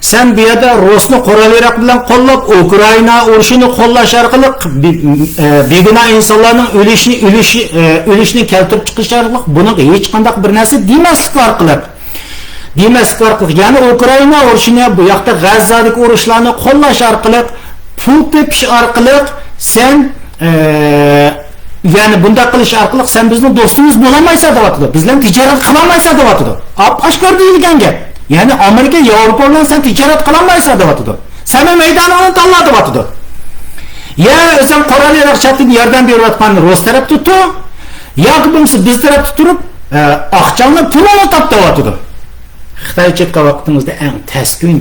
سەن بۇ يەردە رۇسنى قورال ياراغ بىلەن قوللاپ، ئۇكرائىنا ئۇرۇشىنى قوللاش ئارقىلىق بى-، ئە، بىگۇناھ ئىنسانلارنىڭ ئۆلۈشى، ئۆلۈشى، ئە، ئۆلۈشىنى كەلتۈرۈپ چىقىش ئارقىلىق بۇنىڭغا ھېچقانداق بىر نەرسە دېمەسلىك ئارقىلىق، دېمەسلىك ئارقىلىق، يەنى ئۇكرائىنا ئۇرۇشىنى، بۇ ياقتا غەززادىكى ئۇرۇشلارنى قوللاش ئارقىلىق، پۇل تېپىش ئارقىلىق سەن، ئە، يەنى بۇنداق قىلىش ئارقىلىق سەن بىزنىڭ دوستىمىز بولالمايسەن دەۋاتىدۇ. بىز بىلەن تىجارەت قىلالمايسەن دەۋاتىدۇ. ئاپئاشكارا دېيىلگەن گەپ. يەنى ئامېرىكا، ياۋروپا بىلەن سەن تىجارەت قىلالمايسەن دەۋاتىدۇ. سەن مەيدانىڭنى تاللا دەۋاتىدۇ. يا ئۆزۈڭ قورال ياراغ چەتتىن ياردەم بېرىۋاتقان رۇس تەرەپتە تۇر، ياكى بولمىسا بىز تەرەپتە تۇرۇپ، ئە، ئاقچاڭنى، پۇلۇڭنى تاپ دەۋاتىدۇ. خىتاي چىققان ۋاقتىڭىزدا ئەڭ تەس كۈن،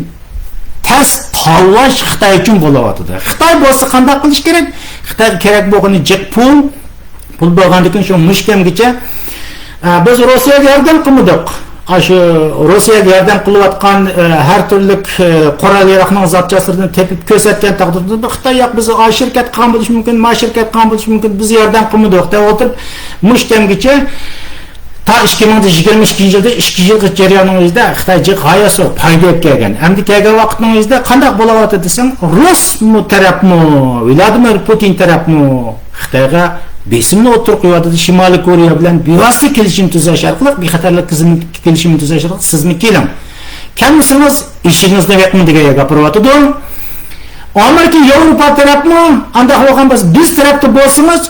تەس تاللاش خىتاي ئۈچۈن بولۇۋاتىدۇ. خىتاي بولسا قانداق قىلىش كېرەك؟ خىتايغا كېرەك بولغىنى جىق پۇل، پۇل بولغاندىكىن شۇ مۇشكەمگىچە، ئە، بىز روسىيەگە ياردەم قىلمىدۇق. ئاشۇ روسىيەگە ياردەم قىلىۋاتقان، ئە، ھەر تۈرلۈك، ئە، قورال ياراغنىڭ زاپچاسلىرىنى تېپىپ كۆرسەتكەن تەقدىردە، خىتاي ياق، بىز ئا شىركەت قىلغان بولۇشى مۇمكىن، ما شىركەت قىلغان بولۇشى مۇمكىن، بىز ياردەم قىلمىدۇق دەپ ئولتۇرۇپ، مۇشكەمگىچە تا ئىككى مىڭ يىگىرمە ئىككىنچى يىلدا ئىككى يىللىق جەرياننىڭ ئۆزىدە خىتاي جىق غايەت زور پايدا ئېلىپ كەلگەن. ئەمدى كەلگەن ۋاقىتنىڭ ئۆزىدە قانداق بولۇۋاتىدۇ دېسەڭ، رۇس مۇ-، تەرەپمۇ، ۋلادىمىر پۇتىن تەرەپمۇ خىتايغا بېسىمنى ئوتتۇرىغا قويۇۋاتىدۇ. شىمالىي كورېيە بىلەن بىۋاسىتە كېلىشىم تۈزۈش ئارقىلىق، بىخەتەرلىك تىزىملىك كېلىشىم تۈزۈش ئارقىلىق سىزمۇ كېلىڭ. كەلمىسىڭىز، ئېشىكىڭىزنى بېقىڭ دېگەن يەرگە ئاپىرىۋاتىدۇ. ئامېرىكا، ياۋروپا تەرەپمۇ ئانداق بولغان بولسا، بىز تەرەپتە بولسىڭىز،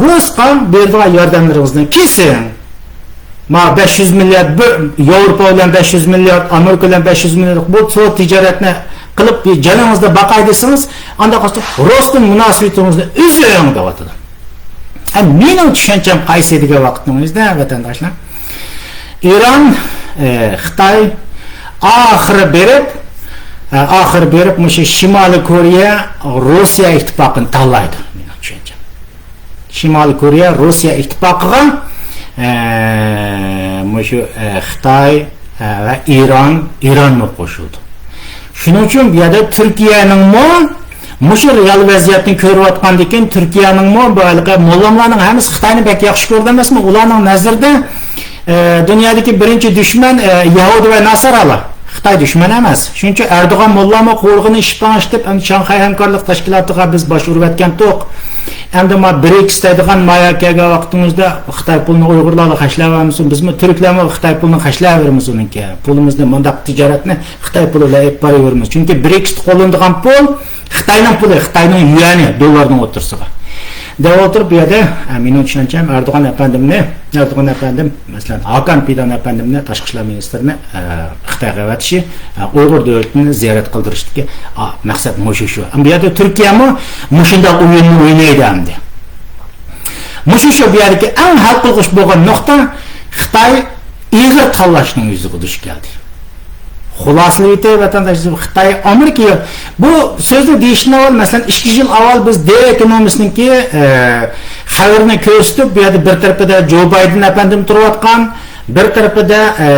رۇسقا بېرىدىغان ياردەملىرىڭىزنى كېسىڭ. ما بەش يۈز مىليارد، بىر ياۋروپا بىلەن بەش يۈز مىليارد، ئامېرىكا بىلەن بەش يۈز مىليارد، بۇ سودا تىجارەتنى قىلىپ، جېنىڭىزنى باقاي دېسىڭىز، ئانداق بولسا، رۇس بىلەن مۇناسىۋىتىڭىزنى ئۈزۈڭ دەۋاتىدۇ. ھە، مېنىڭ چۈشەنچەم قايسى دېگەن ۋاقىتنىڭ ئۆزىدە، ۋەتەنداشلار، ئىران، ئە، خىتاي ئاخىرى بېرىپ، ئە، ئاخىرى بېرىپ مۇشۇ شىمالىي كورېيە، روسىيە ئىتتىپاقىنى تاللايدۇ، مېنىڭ چۈشەنچەم. شىمالىي كورېيە روسىيە ئىتتىپاقىغا، ئە، مۇشۇ، ئە، خىتاي، ئە، ۋە ئىران، ئىرانمۇ قوشۇلدى. شۇنىڭ ئۈچۈن بۇ يەردە تۈركىيەنىڭمۇ مۇشۇ رېئال ۋەزىيەتنى كۆرۈۋاتقاندىكىن، تۈركىيەنىڭمۇ بۇ ھېلىقى موللاملارنىڭ ھەممىسى خىتاينى بەك ياخشى كۆرىدۇ ئەمەسمۇ؟ ئۇلارنىڭ نەزىرىدە، ئە، دۇنيادىكى بىرىنچى دۈشمەن، ئە، يەھۇدىي ۋە ناسارالار. خىتاي دۈشمەن ئەمەس. شۇنىڭ ئۈچۈن ئەردوغان موللامۇ قورغىنى ئىشپاڭ ئىشلىتىپ، ئەمدى شاڭخەي ھەمكارلىق تەشكىلاتىغا بىز باش ئۇرۇۋەتكەنتۇق. ئەمدى ما برىكس دەيدىغان مايا كەلگەن ۋاقتىمىزدا خىتاي پۇلىنى ئۇيغۇرلارغا خەجلەۋەرمىسۇن، بىزمۇ تۈركلەرمۇ خىتاي پۇلىنى خەجلەۋېرىمىز ئۇنىڭكى. پۇلىمىزنى مۇنداق تىجارەتنى خىتاي پۇلى بىلەن ئېلىپ بارىۋېرىمىز. چۈنكى برىكستا قوللىنىدىغان پۇل خىتاينىڭ پۇلى، خىتاينىڭ يۈەنى، دوللارنىڭ ئوتتۇرىسىغا. دەپ ئولتۇرۇپ، بۇ يەردە، ئە، مېنىڭ چۈشەنچەم، ئەردوغان ئەپەندىمنى، ئەردوغان ئەپەندىم، مەسىلەن، ھاكان پىدان ئەپەندىمنى، تاشقى ئىشلار مىنىستىرىنى، ئە، خىتايغا ئەۋەتىشى، ئە، ئۇيغۇر دۆلىتىنى زىيارەت قىلدۇرۇشتىكى، ئا، مەقسەت مۇشۇ شۇ. بۇ يەردە تۈركىيەمۇ مۇشۇنداق ئويۇننى ئوينايدۇ ئەمدى. مۇشۇ شۇ بۇ يەردىكى ئەڭ ھەل قىلغۇچ بولغان نۇقتا، خىتاي ئېغىر تاللاشنىڭ يۈزىگە دۇچ كەلدى. خۇلاسىلىۋېتەي، ۋەتەنداشلىرىم، خىتاي، ئامېرىكا، بۇ سۆزنى دېيىشتىن ئاۋۋال، مەسىلەن، ئىككى يىل ئاۋۋال بىز دېي ئېكونومىستنىڭكى، ئە، خەۋىرىنى كۆرسىتىپ، بۇ يەردە بىر تەرىپىدە جو بايدېن ئەپەندىم تۇرۇۋاتقان، بىر تەرىپىدە، ئە،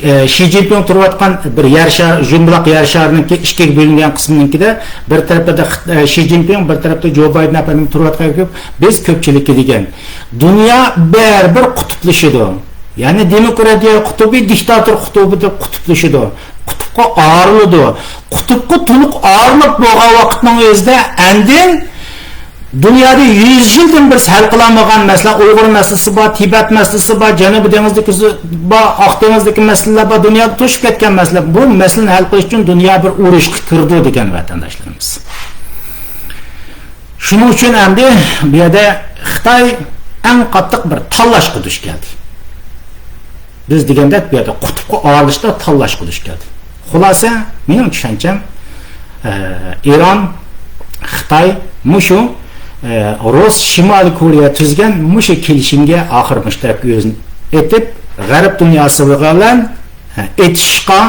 ئە، شى جىنپىڭ تۇرۇۋاتقان بىر يەر شا-، جۇمبىلاق يەر شارىنىڭكى ئىككىگە بۆلۈنگەن قىسمىنىڭكىدە، بىر تەرىپىدە خىت-، ئە، شى جىنپىڭ، بىر تەرەپتە جو بايدېن ئەپەندىم تۇرۇۋاتقان، بىز كۆپچىلىككە دېگەن. دۇنيا بەرىبىر قۇتۇپلىشىدۇ. يەنى دېموكراتىيە قۇتۇپى، دىكتاتور قۇتۇپى دەپ قۇتۇپلىشىدۇ. قۇتۇپقا ئايرىلىدۇ. قۇتۇپقا تولۇق ئايرىلىپ بولغان ۋاقىتنىڭ ئۆزىدە ئاندىن دۇنيادا يۈز يىلدىن بىرسى ھەل قىلالمىغان مەسىلە، ئۇيغۇر مەسىلىسى بار، تىبەت مەسىلىسى بار، جەنۇبىي دېڭىزدىكى بار، ئاق دېڭىزدىكى مەسىلىلەر بار، دۇنيادا توشۇپ كەتكەن مەسىلە. بۇ مەسىلىنى ھەل قىلىش ئۈچۈن دۇنيا بىر ئۇرۇشقا كىرىدۇ دېگەن ۋەتەنداشلىرىمىز. شۇنىڭ ئۈچۈن ئەمدى بۇ يەردە خىتاي ئەڭ قاتتىق بىر تاللاشقا دۇچ كەلدى. بىز دېگەندەك بۇ يەردە قۇتۇپقا ئايرىلىشتا تاللاشقا دۇچ كەلدى. خۇلاسە، مېنىڭ چۈشەنچەم، ئە، ئىران، خىتاي مۇشۇ، ئە، رۇس، شىمالىي كورېيە تۈزگەن مۇشۇ كېلىشىمگە ئاخىر مۇشۇ تەرەپكە ئۆزىنى ئېتىپ، غەرب دۇنياسى بىلەن ئېتىشىشقا،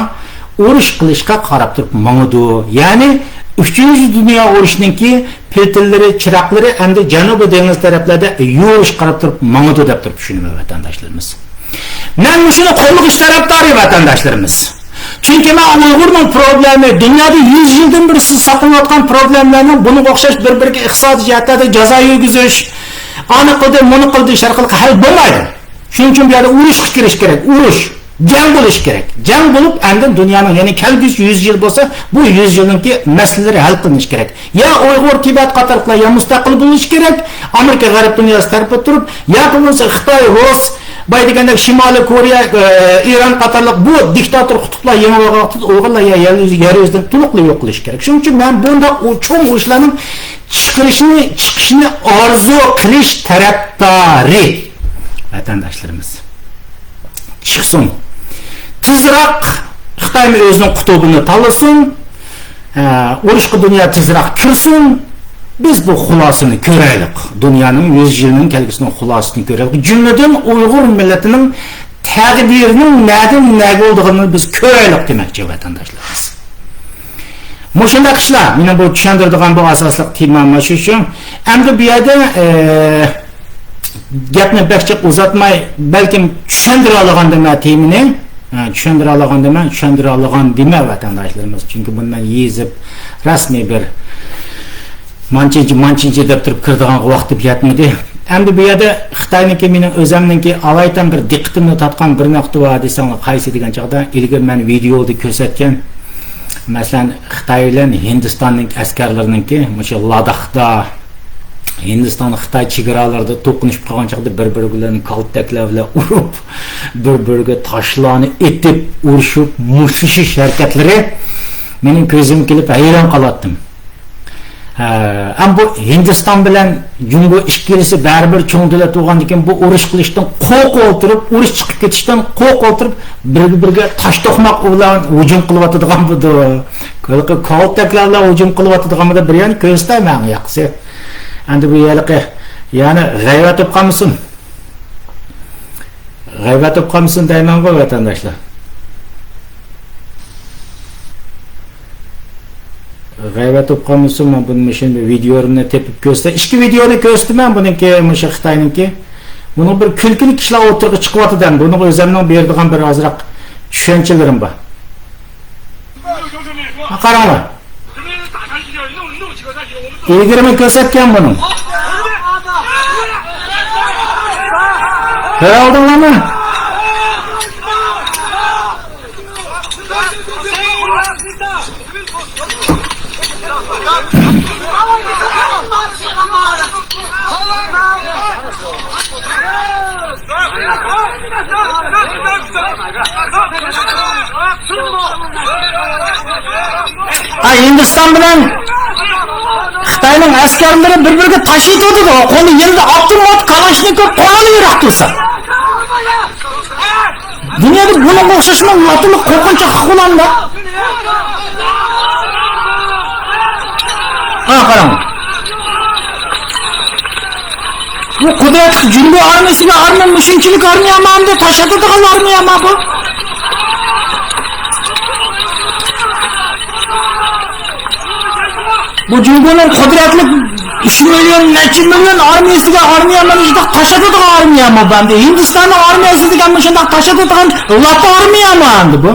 ئۇرۇش قىلىشقا قاراپ تۇرۇپ ماڭىدۇ. يەنى ئۈچىنچى دۇنيا ئۇرۇشىنىڭكى پىلتىلىرى، چىراغلىرى ئەمدى جەنۇبىي دېڭىز تەرەپلەردە يورۇشقا قاراپ تۇرۇپ ماڭىدۇ دەپ تۇرۇپ چۈشىنىمەن، ۋەتەنداشلىرىمىز. مەن مۇشۇنى قوللىغۇچ تەرەپدارى، ۋەتەنداشلىرىمىز. چۈنكى مەن ئۇيغۇرنىڭ پروبلېمى، دۇنيادا يۈز يىلدىن بېرى سىز ساقلىنىۋاتقان پروبلېمىلەرنىڭ بۇنىڭغا ئوخشاش بىر-بىرىگە ئىقتىسادىي جەھەتلەردە جازا يۈرگۈزۈش، ئانى قىلدى، مۇنى قىلدى دېيىش ئارقىلىق ھەل بولمايدۇ. شۇنىڭ ئۈچۈن بۇ يەردە ئۇرۇشقا كىرىش كېرەك، ئۇرۇش. جەڭ بولۇش كېرەك. جەڭ بولۇپ، ئاندىن دۇنيانىڭ، يەنى كەلگۈسى يۈز يىل بولسا، بۇ يۈز يىلنىڭكى مەسىلىلىرى ھەل قىلىنىشى كېرەك. يا ئۇيغۇر، تىبەت قاتارلىقلار يا مۇستەقىل بولۇشى كېرەك، ئامېرىكا، غەرب دۇنياسى تەرىپىدە تۇرۇپ، ياكى بولمىسا خىتاي، رۇس، باي دېگەندەك شىمالىي كورېيە، ئە، ئىران قاتارلىق بۇ دىكتاتور قۇتۇپلار يېڭىپ ئالغان ۋاقىتتا ئۇيغۇرلار يا يەر يۈزى، يەر يۈزىدىن تولۇقلا يوق قىلىشى كېرەك. شۇنىڭ ئۈچۈن مەن بۇنداق ئۇ-، چوڭ ئۇرۇشلارنىڭ چىقىرىشىنى، چىقىشىنى ئارزۇ قىلىش تەرەپدارى، ۋەتەنداشلىرىمىز. چىقسۇن. تېزراق خىتايمۇ ئۆزىنىڭ قۇتۇبىنى تاللىسۇن. ئە، ئۇرۇشقا دۇنيا تېزراق كىرسۇن. بىز بۇ خۇلاسىنى كۆرەيلىق. دۇنيانىڭ يۈز يىلنىڭ كەلگۈسىنىڭ خۇلاسىسىنى كۆرەيلىق. جۈملىدىن ئۇيغۇر مىللىتىنىڭ تەقدىرىنىڭ نەدىن نەگە بولىدىغىنىنى بىز كۆرەيلىق دېمەكچى، ۋەتەنداشلىرىمىز. مۇشۇنداق ئىشلار. مېنىڭ بۇ چۈشەندۈرىدىغان بۇ ئاساسلىق تېمام مۇشۇ شۇ. ئەمدى بۇ يەردە، ئە، گەپنى بەك جىق ئۇزارتماي، بەلكىم چۈشەندۈرەلىغان دېمە تېمىنى، ئە، چۈشەندۈرەلىغان دېمە، چۈشەندۈرەلىغان دېمە ۋەتەنداشلىرىمىز. چۈنكى بۇنى مەن يېزىپ، رەسمىي بىر مانچىنچە، مانچىنچە دەپ تۇرۇپ كىرىدىغانغا ۋاقتىم يەتمىدى. ئەمدى بۇ يەردە خىتاينىڭكى، مېنىڭ ئۆزەمنىڭكى ئالايىتەن بىر دىققىتىمنى تارتقان بىر نۇقتا بار دېسەڭلار، قايسى دېگەن چاغدا، ئىلگىرى مەن ۋىدېئودا كۆرسەتكەن، مەسىلەن، خىتاي بىلەن ھىندىستاننىڭ ئەسكەرلىرىنىڭكى مۇشۇ لاداختا، ھىندىستان خىتاي چېگرالىرىدا توقۇنۇشۇپ قالغان چاغدا بىر-بىرى بىلەن كالتەكلەر بىلەن ئۇرۇپ، بىر-بىرىگە تاشلارنى ئېتىپ، ئۇرۇشۇپ، مۇشتلىشىش ھەرىكەتلىرى مېنىڭ كۆزۈمگە كېلىپ ھەيران قالاتتىم. ھە، ئەم بۇ ھىندىستان بىلەن جۇڭگو ئىككىلىسى بەرىبىر چوڭ دۆلەت بولغاندىكىن، بۇ ئۇرۇش قىلىشتىن قورقۇپ ئولتۇرۇپ، ئۇرۇش چىقىپ كېتىشتىن قورقۇپ ئولتۇرۇپ، بىرگە-بىرگە تاش توقماق بىلەن ھۇجۇم قىلىۋاتىدىغان بۇ، ھېلىقى كالتەكلەر بىلەن ھۇجۇم قىلىۋاتىدىغان بىر يەرنى كۆرسىتەي ماڭا ياقىسى. ئەمدى بۇ ھېلىقى يەنە غەيۋەت بولۇپ قالمىسۇن. غەيۋەت بولۇپ قالمىسۇن دەيمەنغۇ، ۋەتەنداشلار. غەيۋەت بولۇپ قالمىسۇن، مەن بۇنى مۇشۇ ۋىدېولىرىمنى تېپىپ كۆرسىتەي. ئىككى ۋىدېونى كۆرسىتىمەن، بۇنىڭكى، مۇشۇ خىتاينىڭكى. بۇنىڭ بىر كۈلكىلىك ئىشلار ئوتتۇرىغا چىقىۋاتىدۇ، بۇنىڭغا ئۆزۈمنىڭ بېرىدىغان بىر ئازراق چۈشەنچىلىرىم بار. ھە، قاراڭلار. ئىلگىرىمۇ كۆرسەتكەن بۇنى. كۆرۈۋالدىڭلارمۇ؟ ھە، ھىندىستان بىلەن خىتاينىڭ ئەسكەرلىرى بىر-بىرىگە تاش ئېتىۋاتىدۇ. قولىدا يەنە ئاپتومات، كالاشنىكوف، قورالى يوق تۇرسا. دۇنيادا بۇنىڭغا ئوخشاشمۇ لاتىلىق قورقۇنچاقلىق بولامدۇ؟ ھە، قاراڭ. بۇ قۇدرەتلىك جۇڭگو ئارمىيىسىنىڭ ئارمىيە مۇشۇنچىلىك ئارمىيەمۇ ئەمدى تاشلىتىدىغان ئارمىيەمۇ بۇ؟ بۇ جۇڭگونىڭ قۇدرەتلىك ئۈچ مىليون، نەچچە مىليون ئارمىيەسىگە ئارمىيە مانا شۇنداق تاشلىتىدىغان ئارمىيەمۇ بۇ ئەمدى؟ ھىندىستاننىڭ ئارمىيەسى دېگەنمۇ شۇنداق تاشلىتىدىغان لاتا ئارمىيەمۇ ئەمدى بۇ؟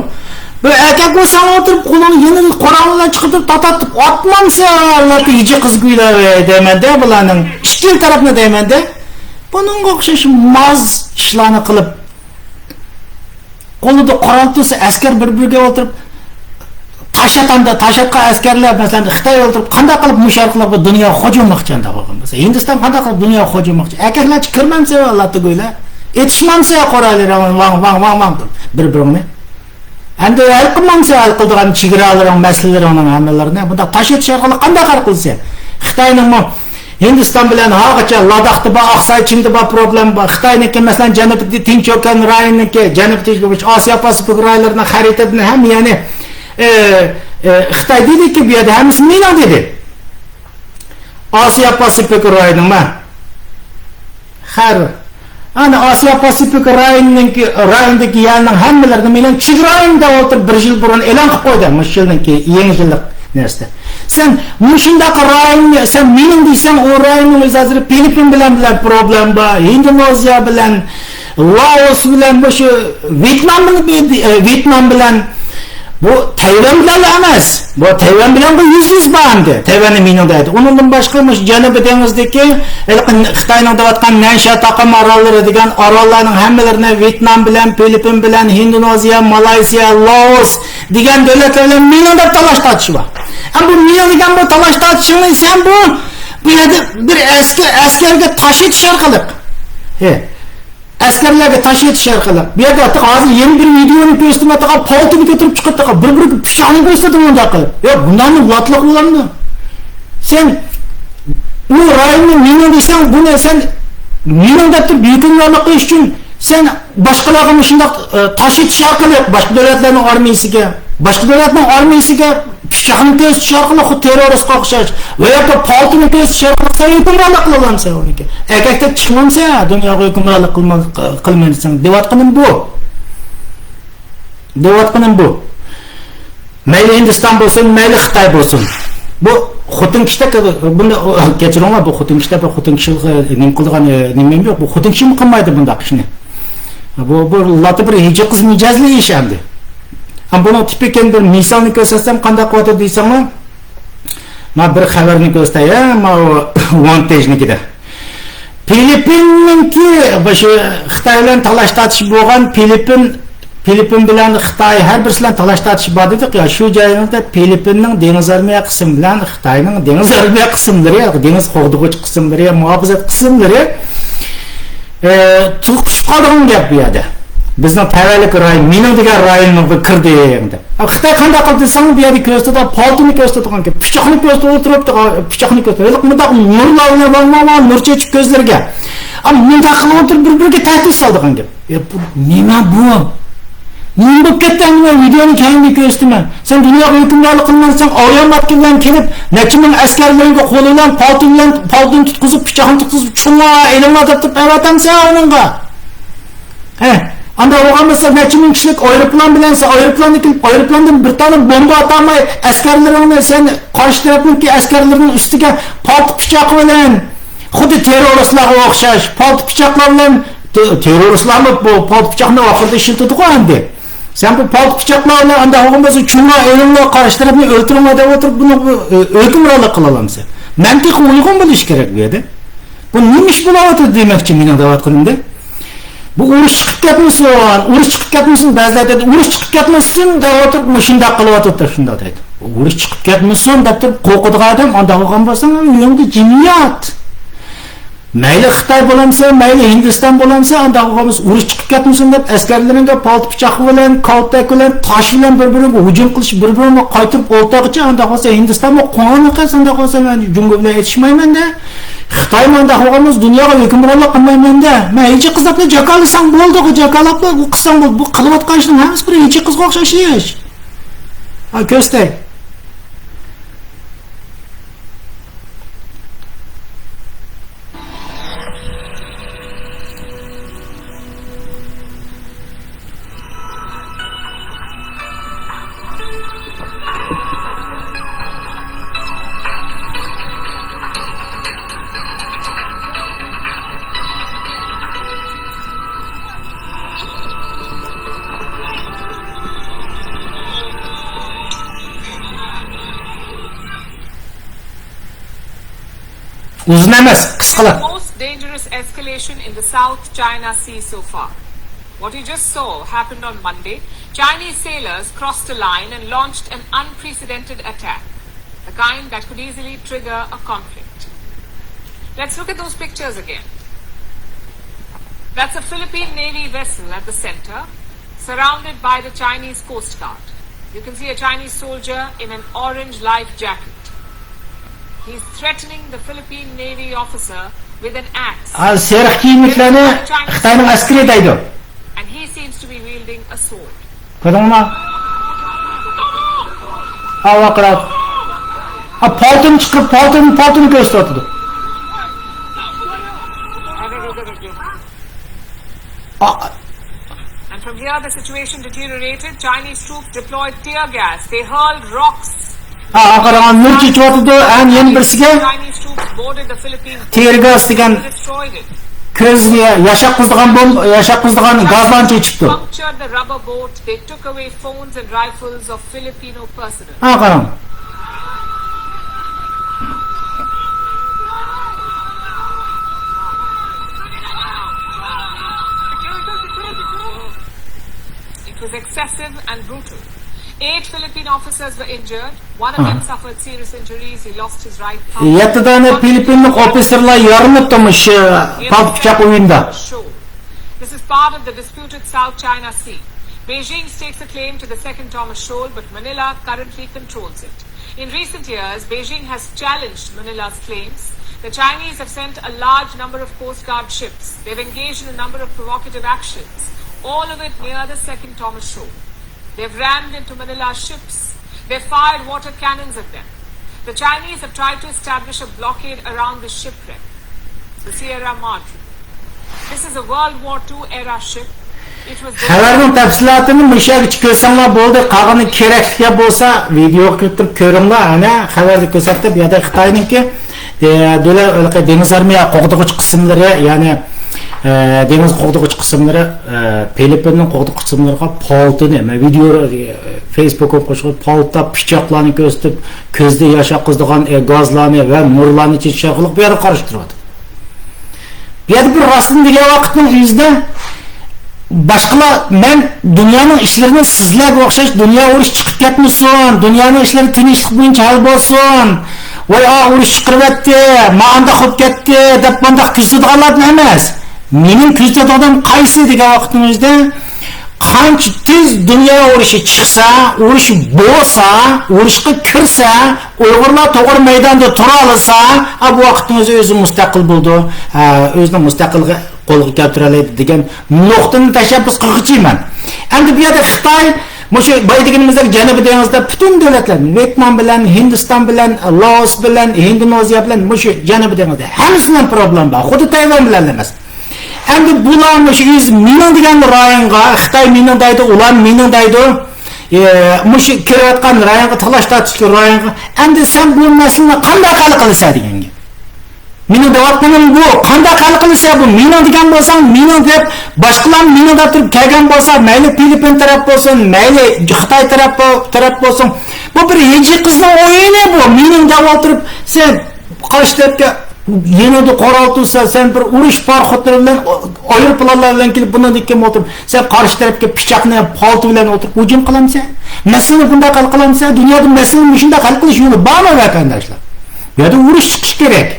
بۇ ئەركەك بولساڭ ئولتۇرۇپ، قولۇڭنى يېنىڭ قورالىنى چىقىرىپ، تاتاتىپ ئاتمامسەن، لاتا ھىجى قىز كۈيلەر دەيمەن-دە، بۇلارنىڭ ئىككىلا تەرەپنى دەيمەن-دە. بۇنىڭغا ئوخشاش ماز ئىشلارنى قىلىپ، قولىدا قورال تۇرسا، ئەسكەر بىر-بىرىگە ئولتۇرۇپ، تاش ئاتامدا، تاش ئاتقان ئەسكەرلەر، مەسىلەن، خىتاي ئولتۇرۇپ، قانداق قىلىپ مۇشۇ ئارقىلىق بۇ دۇنياغا خوجا بولماقچى ئانداق بولغان بولسا؟ ھىندىستان قانداق قىلىپ دۇنياغا خوجا بولماقچى؟ ئەركەكلەرچە كىرمەمسە، لاتا گويلار؟ ئېتىشمامسە، قورالى ۋاڭ، ۋاڭ، ۋاڭ، ۋاڭ تۇرۇپ بىر-بىرىڭنى؟ ئەمدى ھەل قىلمامسە، ھەل قىلىدىغان چېگرالىرىڭ، مەسىلىلىرىڭنىڭ ھەممىلىرىنى بۇنداق تاش ئېتىش ئارقىلىق قانداق ھەل قىلىسەن؟ خىتاينىڭمۇ ھىندىستان بىلەن ھازىرغىچە لاداختا بار، ئاقساي چىڭدا بار پروبلېما بار. خىتاينىڭكى، مەسىلەن، جەنۇبىي تىنچ ئوكيان رايونىنىڭكى، جەنۇبىي تىنچ ئوكيان، ئاسىيا پاسىفىك رايونلىرىنىڭ خەرىتىدىن ھەممە يەرنى، ئى، ئى، خىتاي دېدىكى، بۇ يەردە ھەممىسى مېنىڭ دېدى. ئاسىيا پاسىفىك رايونىڭ مەن. خەر. ئەنە ئاسىيا پاسىفىك رايونىنىڭكى، رايونىدىكى يەرنىڭ ھەممىلىرىنى مېنىڭ چېگرا رايونىم دەپ ئولتۇرۇپ، بىر يىل بۇرۇن ئېلان قىلىپ قويدۇم، مۇشۇ يىلنىڭكى يېڭى يىللىق نەرسىدە. سەن مۇشۇنداق رايوننى، سەن مېنىڭ دېسەڭ، ئۇ رايوننىڭ ئۆزى ھازىر فىلىپپىن بىلەن، بىلەن پروبلېما بار، ھىندونېزىيە بىلەن، لائوس بىلەن، مۇشۇ ۋيېتنام بىلەن، ۋيېتنام بىلەن، بۇ تەيۋەن بىلەنلا ئەمەس. بۇ تەيۋەن بىلەن بۇ يۈز يۈز بار ئەمدى. تەيۋەننى مېنىڭ دەيدۇ. ئۇنىڭدىن باشقا مۇشۇ جەنۇبىي دېڭىزدىكى، ھېلىقى خىتاينىڭ دەۋاتقان نەنشيا تاقىم ئاراللىرى دېگەن ئاراللارنىڭ ھەممىلىرىنى ۋيېتنام بىلەن، فىلىپپىن بىلەن، ھىندونېزىيە، مالايسىيە، لائوس دېگەن دۆلەتلەر بىلەن مېنىڭ دەپ تالاش تارتىشى بار. ئەمما بۇ مېنىڭ دېگەن بۇ تالاش تارتىشىڭنى سەن بۇ، بۇ يەردە بىر ئەسكەر، ئەسكەرگە تاش ئېتىش ئارقىلىق. ھە. ئەسكەرلەرگە تاش ئېتىش ئارقىلىق. بۇ يەردە ھازىر يەنە بىر ۋىدېونى كۆرسىتىۋاتىدىغان، پالتىنى كۆتۈرۈپ چىقىۋاتىدىغان، بىر-بىرىگە پىچاقنى كۆرسىتىدۇ مۇنداق قىلىپ. يا، بۇنداقمۇ لاتلىق بولامدۇ؟ سەن ئۇ رايوننى مېنىڭ دېسەڭ، بۇنى سەن مېنىڭ دەپ تۇرۇپ ھۆكۈمرانلىق قىلىش ئۈچۈن سەن باشقىلارغا مۇشۇنداق، ئە، تاش ئېتىش ئارقىلىق باشقا دۆلەتلەرنىڭ ئارمىيىسىگە، باشقا دۆلەتنىڭ ئارمىيىسىگە پىچاقنى كۆرسىتىش ئارقىلىق خۇددى تېررورىستقا ئوخشاش ۋە ياكى پالتىنى كۆرسىتىش ئارقىلىق سەن ھۆكۈمرانلىق قىلالامسەن ئۇنىڭكى؟ ئەركەكتەك چىقمامسەن، دۇنياغا ھۆكۈمرانلىق قىلما-، قىلمايسەن دەۋاتقىنىم بۇ. دەۋاتقىنىم بۇ. مەيلى ھىندىستان بولسۇن، مەيلى خىتاي بولسۇن. بۇ خوتۇن كىشىدەك، بۇنى، كەچۈرۈڭلار، بۇ خوتۇن كىشىدەك، بۇ خوتۇن كىشىلىك نېمە قىلىدىغان، نېمىم يوق. بۇ خوتۇن كىشىمۇ قىلمايدۇ بۇنداق ئىشنى. بۇ، بۇ لاتا بىر ھىجى قىز مىجەزلىك ئىش ئەمدى. ھەم بۇنىڭ تىپىكىنى بىر مىسالنى كۆرسەتسەم قانداق قىلىۋاتىدۇ دېسەڭلار، مانا بىر خەۋەرنى كۆرسىتەي، ھە، ماۋۇ ۋانتېجنىكىدە. فىلىپپىننىڭكى، شۇ خىتاي بىلەن تالاش تارتىش بولغان، فىلىپپىن، فىلىپپىن بىلەن خىتاي ھەر بىرسى بىلەن تالاش تارتىش بار دېدۇق يا، شۇ جايلاردا فىلىپپىننىڭ دېڭىز ئارمىيە قىسمى بىلەن خىتاينىڭ دېڭىز ئارمىيە قىسىملىرى، دېڭىز قوغدىغۇچ قىسىملىرى، مۇھاپىزەت قىسىملىرى، ئە، توقۇشۇپ قالىدىغان گەپ بۇ يەردە. بىزنىڭ تەۋەلىك رايون، مېنىڭ دېگەن رايونۇمغا كىردىڭ دەپ. خىتاي قانداق قىلدى دېسەڭ، بۇ يەردە كۆرسىتىدۇ، پالتىنى كۆرسىتىدىغان گەپ، پىچاقنى كۆرسىتىپ ئولتۇرۇپتۇ، پىچاقنى كۆرسىتىدۇ. ھېلىقى مۇنداق نۇرلار بىلەن ماڭ، ماڭ، ماڭ، نۇر چېچىپ كۆزلىرىگە. ئا، مۇنداق قىلىپ ئولتۇرۇپ بىر-بىرىگە تەھدىت سالىدىغان گەپ. يا، بۇ نېمە بۇ؟ نېمە بولۇپ كەتتى ئەمدى؟ مەن ۋىدېونى كەينىدىن كۆرسىتىمەن. سەن دۇنياغا ھۆكۈمرانلىق قىلمايسەن، ئايران ماتكا بىلەن كېلىپ، نەچچە مىڭ ئەسكەرلىرىڭگە قولى بىلەن پالتىن بىلەن، پالتىن تۇتقۇزۇپ، پىچاقنى تۇتقۇزۇپ، چوڭ ئېلىڭلار دەپ تۇرۇپ ئەۋەتەمسەن ئۇنىڭغا؟ ھە، ئانداق بولغان بولسا، نەچچە مىڭ كىشىلىك ئايروپىلان بىلەن سەن ئايروپىلاندا كېلىپ، ئايروپىلاندىن بىر دانە بومبا ئاتالماي، ئەسكەرلىرىڭنى سەن قارشى تەرەپنىڭكى ئەسكەرلىرىنىڭ ئۈستىگە پالتا پىچاقى بىلەن، خۇددى تېررورىستلارغا ئوخشاش پالتا پىچاقلار بىلەن، تېررورىستلارمۇ بۇ پالتا پىچاقنى ئاخىرىدا ئىشلىتىدىغۇ ئەمدى. سەن بۇ پالتا پىچاقلار بىلەن ئانداق بولغان بولسا، چوڭلار ئېلىڭلار، قارشى تەرەپنى ئۆلتۈرۈڭلار دەپ ئولتۇرۇپ، بۇنى ھۆكۈمرانلىق قىلالامسەن؟ مەنتىققە ئۇيغۇن بولۇش كېرەك بۇ يەردە. بۇ نېمە ئىش بولاۋاتىدۇ دېمەكچى مېنىڭ دەۋاتقىنىمدا. بۇ ئۇرۇش چىقىپ كەتمىسۇن، ئۇرۇش چىقىپ كەتمىسۇن، بەزىلەر دەيدۇ، ئۇرۇش چىقىپ كەتمىسۇن دەۋاتۇپ، مۇشۇنداق قىلىۋاتىدۇ دەپ شۇنداق دەيدۇ. ئۇرۇش چىقىپ كەتمىسۇن دەپ تۇرۇپ قورقىدىغان ئادەم ئانداق بولغان بولسا، ئۆيۈڭدە جىم يات. مەيلى خىتاي بولامسەن، مەيلى ھىندىستان بولامسەن، ئانداق بولغان بولسا ئۇرۇش چىقىپ كەتمىسۇن دەپ ئەسكەرلىرىڭگە پالتا پىچاق بىلەن، كالتەك بىلەن، تاش بىلەن بىر-بىرىڭگە ھۇجۇم قىلىش، بىر-بىرىڭگە قايتۇرۇپ ئولتۇرغۇچە، ئانداق بولسا ھىندىستانمۇ قوڭغۇراق قىلسا، ئانداق بولسا مەن جۇڭگو بىلەن ئېتىشمايمەن دە. خىتايمۇ ئانداق بولغان بولسا دۇنياغا ھۆكۈمرانلىق قىلمايمەن دە. مەن ھىجىي قىزلارنى جاكارلىساڭ بولدى، جاكارلاپ بۇ قىلساڭ بولدى. بۇ قىلىۋاتقان ئىشنىڭ ھەممىسى بىر ھىجىي قىزغا ئوخشاش ئىش. ھا، كۆرسىتەي. ئۇزۇن ئەمەس، قىسقىلا. Most dangerous escalation in the South China Sea so far. What you just saw happened on Monday. Chinese sailors crossed a line and launched an unprecedented attack, the kind that could easily trigger a conflict. Let's look at those pictures again. That's a Philippine Navy vessel at the center, surrounded by the Chinese Coast Guard. You can see a Chinese soldier in an orange life jacket. He's threatening the Philippine Navy officer with an axe. ئا، سېرىق كىيىملىكلەرنى خىتاينىڭ ئەسكىرى دەيدۇ. And he seems to be wielding a sword. كۆردۈڭمۇ؟ ئاۋۇ قاراڭ. ئا، پالتىنى چىقىرىپ، پالتىنى، پالتىنى كۆرسىتىۋاتىدۇ. ئا، And from here, the situation deteriorated. Chinese troops deployed tear gas. They hurled rocks. ھا، قاراڭ، نۇر چېچىۋاتىدۇ. ھەم يەنە بىرسىگە Chinese troops boarded the Philippine تېر گاز دېگەن destroyed it. كۆزنى ياشارغۇزىدىغان بوم-، ياشارغۇزىدىغان گازلارنى چېچىپتۇ. Punctured the rubber boat. They took away phones and rifles of Filipino personnel. ھا، قاراڭ. It was excessive and brutal. Eight Philippine officers were injured. One of them suffered serious injuries. He lost his right thumb. يەتتە دانە فىلىپپىنلىق ئوفىتسېرلار يارىلىنىپتۇ مۇشۇ پالتا پىچاق ئويۇندا. This is part of the disputed South China Sea. Beijing stakes a claim to the Second Thomas Shoal, but Manila currently controls it. In recent years, Beijing has challenged Manila's claims. The Chinese have sent a large number of Coast Guard ships. They've engaged in a number of provocative actions, all of it near the Second Thomas Shoal. They've rammed into Manila's ships. They've fired water cannons at them. The Chinese have tried to establish a blockade around the shipwreck, the Sierra Madre. This is a World War Two era ship. It was خەۋەرنىڭ تەپسىلاتىنى مۇشۇ يەرگىچە كۆرسەڭلار بولدى. قالغىنى كېرەكلىك بولسا ۋىدېوغا كىرىپ تۇرۇپ كۆرۈڭلار. ئەنە خەۋەردە كۆرسەتتى، بۇ يەردە خىتاينىڭكى، ئە، دۆلەت، ھېلىقى دېڭىز ئارمىيە قوغدىغۇچ قىسىملىرى، يەنى، ئە، دېڭىز قوغدىغۇچ قىسىملىرى، ئە، فىلىپپىننىڭ قوغدىغۇچ قىسىملىرىغا پالتىنى، مەن ۋىدېو، ئە، فېيسبۇكقا قوشقان پالتا پىچاقلارنى كۆرسىتىپ، كۆزدە ياش ئاققۇزىدىغان، ئە، گازلارنى ۋە نۇرلارنى چېچىش ئارقىلىق بۇ يەردە قارشى تۇرۇۋاتىدۇ. بۇ يەردە بىر راستىنى دېگەن ۋاقىتنىڭ ئۆزىدە باشقىلار، مەن دۇنيانىڭ ئىشلىرىنى سىزلەرگە ئوخشاش، دۇنيا ئۇرۇش چىقىپ كەتمىسۇن، دۇنيانىڭ ئىشلىرى تىنچلىق بويىچە ھەل بولسۇن، ۋاي ئا ئۇرۇش چىقىرىۋەتتى، ما ئانداق بولۇپ كەتتى دەپ مانداق كۆزىتىدىغانلاردىن ئەمەس. مېنىڭ كۆزىتىدىغىنىم قايسى دېگەن ۋاقىتنىڭ ئۆزىدە، قانچە تېز دۇنيا ئۇرۇشى چىقسا، ئۇرۇش بولسا، ئۇرۇشقا كىرسە، ئۇيغۇرلار توغرا مەيداندا تۇرالىسا، ئا، بۇ ۋاقىتنىڭ ئۆزى ئۆزى مۇستەقىل بولىدۇ، ئە، ئۆزىنىڭ مۇستەقىللىقى قولغا كەلتۈرەلەيدۇ دېگەن نۇقتىنى تەشەببۇس قىلغۇچىمەن. ئەمدى بۇ يەردە خىتاي، مۇشۇ بايا دېگىنىمىزدەك جەنۇبى دېڭىزدا پۈتۈن دۆلەتلەر، ۋيېتنام بىلەن، ھىندىستان بىلەن، لائوس بىلەن، ھىندونېزىيە بىلەن، مۇشۇ جەنۇبى دېڭىزدا ھەممىسى بىلەن پروبلېما بار. خۇددى تەيۋەن بىلەن ئەمەس. ئەمدى بۇلار مۇشۇ ئۆزى مېنىڭ دېگەن رايونغا، خىتاي مېنىڭ دەيدۇ، ئۇلار مېنىڭ دەيدۇ. ئە، مۇشۇ كىرىۋاتقان رايونغا، تالاش تارتىشلىق رايونغا، ئەمدى سەن بۇ مەسىلىنى قانداق ھەل قىلىسەن دېگەن گەپ. مېنىڭ دەۋاتقىنىم بۇ، قانداق ھەل قىلىسەن بۇ؟ مېنىڭ دېگەن بولساڭ، مېنىڭ دەپ، باشقىلار مېنىڭ دەپ تۇرۇپ كەلگەن بولسا، مەيلى فىلىپپىن تەرەپ بولسۇن، مەيلى خىتاي تەرەپ بو-، تەرەپ بولسۇن، بۇ بىر ھىجىي قىزنىڭ ئويۇنى بۇ. مېنىڭ دەپ ئولتۇرۇپ، سەن قارشى تەرەپكە يېنىڭدا قورال تۇرسا، سەن بىر ئۇرۇش پاراخوتلىرى بىلەن، ئايروپىلانلار بىلەن كېلىپ، بۇنىڭدىن كېيىن ئولتۇرۇپ، سەن قارشى تەرەپكە پىچاقنى، پالتا بىلەن ئولتۇرۇپ ھۇجۇم قىلامسەن؟ مەسىلىنى بۇنداق ھەل قىلامسەن؟ دۇنيادا مەسىلىنى مۇشۇنداق ھەل قىلىش يولى بارمۇ، ۋەتەنداشلار؟ بۇ يەردە ئۇرۇش چىقىش كېرەك.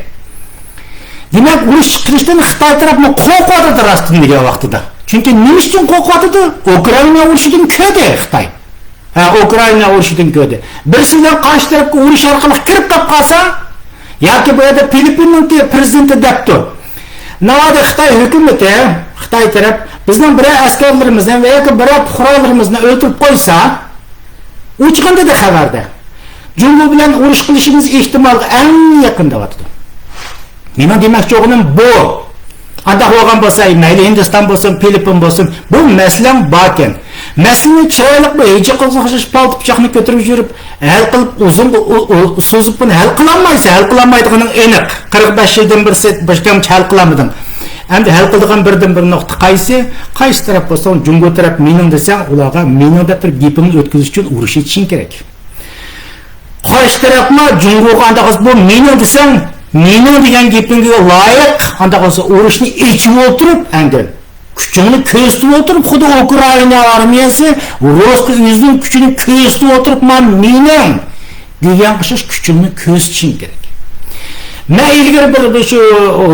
دېمەك، ئۇرۇش چىقىرىشتىن خىتاي تەرەپمۇ قورقۇۋاتىدۇ راستىنى دېگەن ۋاقتىدا. چۈنكى نېمە ئۈچۈن قورقۇۋاتىدۇ؟ ئۇكرائىنا ئۇرۇشىدىن كۆردى خىتاي. ھە، ئۇكرائىنا ئۇرۇشىدىن كۆردى. بىرسى بىلەن قارشى تەرەپكە ئۇرۇش ئارقىلىق كىرىپ قاپ قالسا، ياكى بۇ يەردە فىلىپپىننىڭكى پرېزىدېنتى دەپتۇ، ناۋادا خىتاي ھۆكۈمىتى، خىتاي تەرەپ بىزنىڭ بىرەر ئەسكەرلىرىمىزنى ۋە ياكى بىرەر پۇقرالىرىمىزنى ئۆلتۈرۈپ قويسا، ئۇ چىققان دېدى خەۋەردە، جۇڭگو بىلەن ئۇرۇش قىلىشىمىز ئېھتىمالغا ئەڭ يېقىن دەۋاتىدۇ. مېنىڭ دېمەكچى بولغىنىم بۇ. ئانداق بولغان بولسا، مەيلى ھىندىستان بولسۇن، فىلىپپىن بولسۇن، بۇ مەسىلەڭ باركەن. مەسىلىنى چىرايلىق بىر ھىجىي قىزغا ئوخشاش پالتا پىچاقنى كۆتۈرۈپ يۈرۈپ، ھەل قىلىپ ئۇزۇن، ئۇ-، ئۇ-، سوزۇپ بۇنى ھەل قىلالمايسەن، ھەل قىلالمايدىغىنىڭ ئېنىق. قىرىق بەش يىلدىن بىرسى بىر نەچچە ھەل قىلالمىدىڭ. ئەمدى ھەل قىلىدىغان بىردىنبىر نۇقتا قايسى؟ قايسى تەرەپ بولساڭ، جۇڭگو تەرەپ مېنىڭ دېسەڭ، ئۇلارغا مېنىڭ دەپ بىر گېپىڭنى ئۆتكۈزۈش ئۈچۈن ئۇرۇشۇشۇڭ كېرەك. قارشى تەرەپمۇ جۇڭگوغا ئانداق بولسا، بۇ مېنىڭ دېسەڭ، مېنىڭ دېگەن گېپىڭگە لايىق، ئانداق بولسا ئۇرۇشنى ئېچىپ ئولتۇرۇپ، ئەمدى كۈچۈڭنى كۆرسىتىپ ئولتۇرۇپ، خۇددى ئۇكرائىنا ئارمىيەسى رۇسقا ئۆزىنىڭ كۈچىنى كۆرسىتىپ ئولتۇرۇپ، مانا مېنىڭ دېگەن ئوخشاش كۈچۈڭنى كۆرسىتىشىڭ كېرەك. مەن ئىلگىرى بىر، بىر شۇ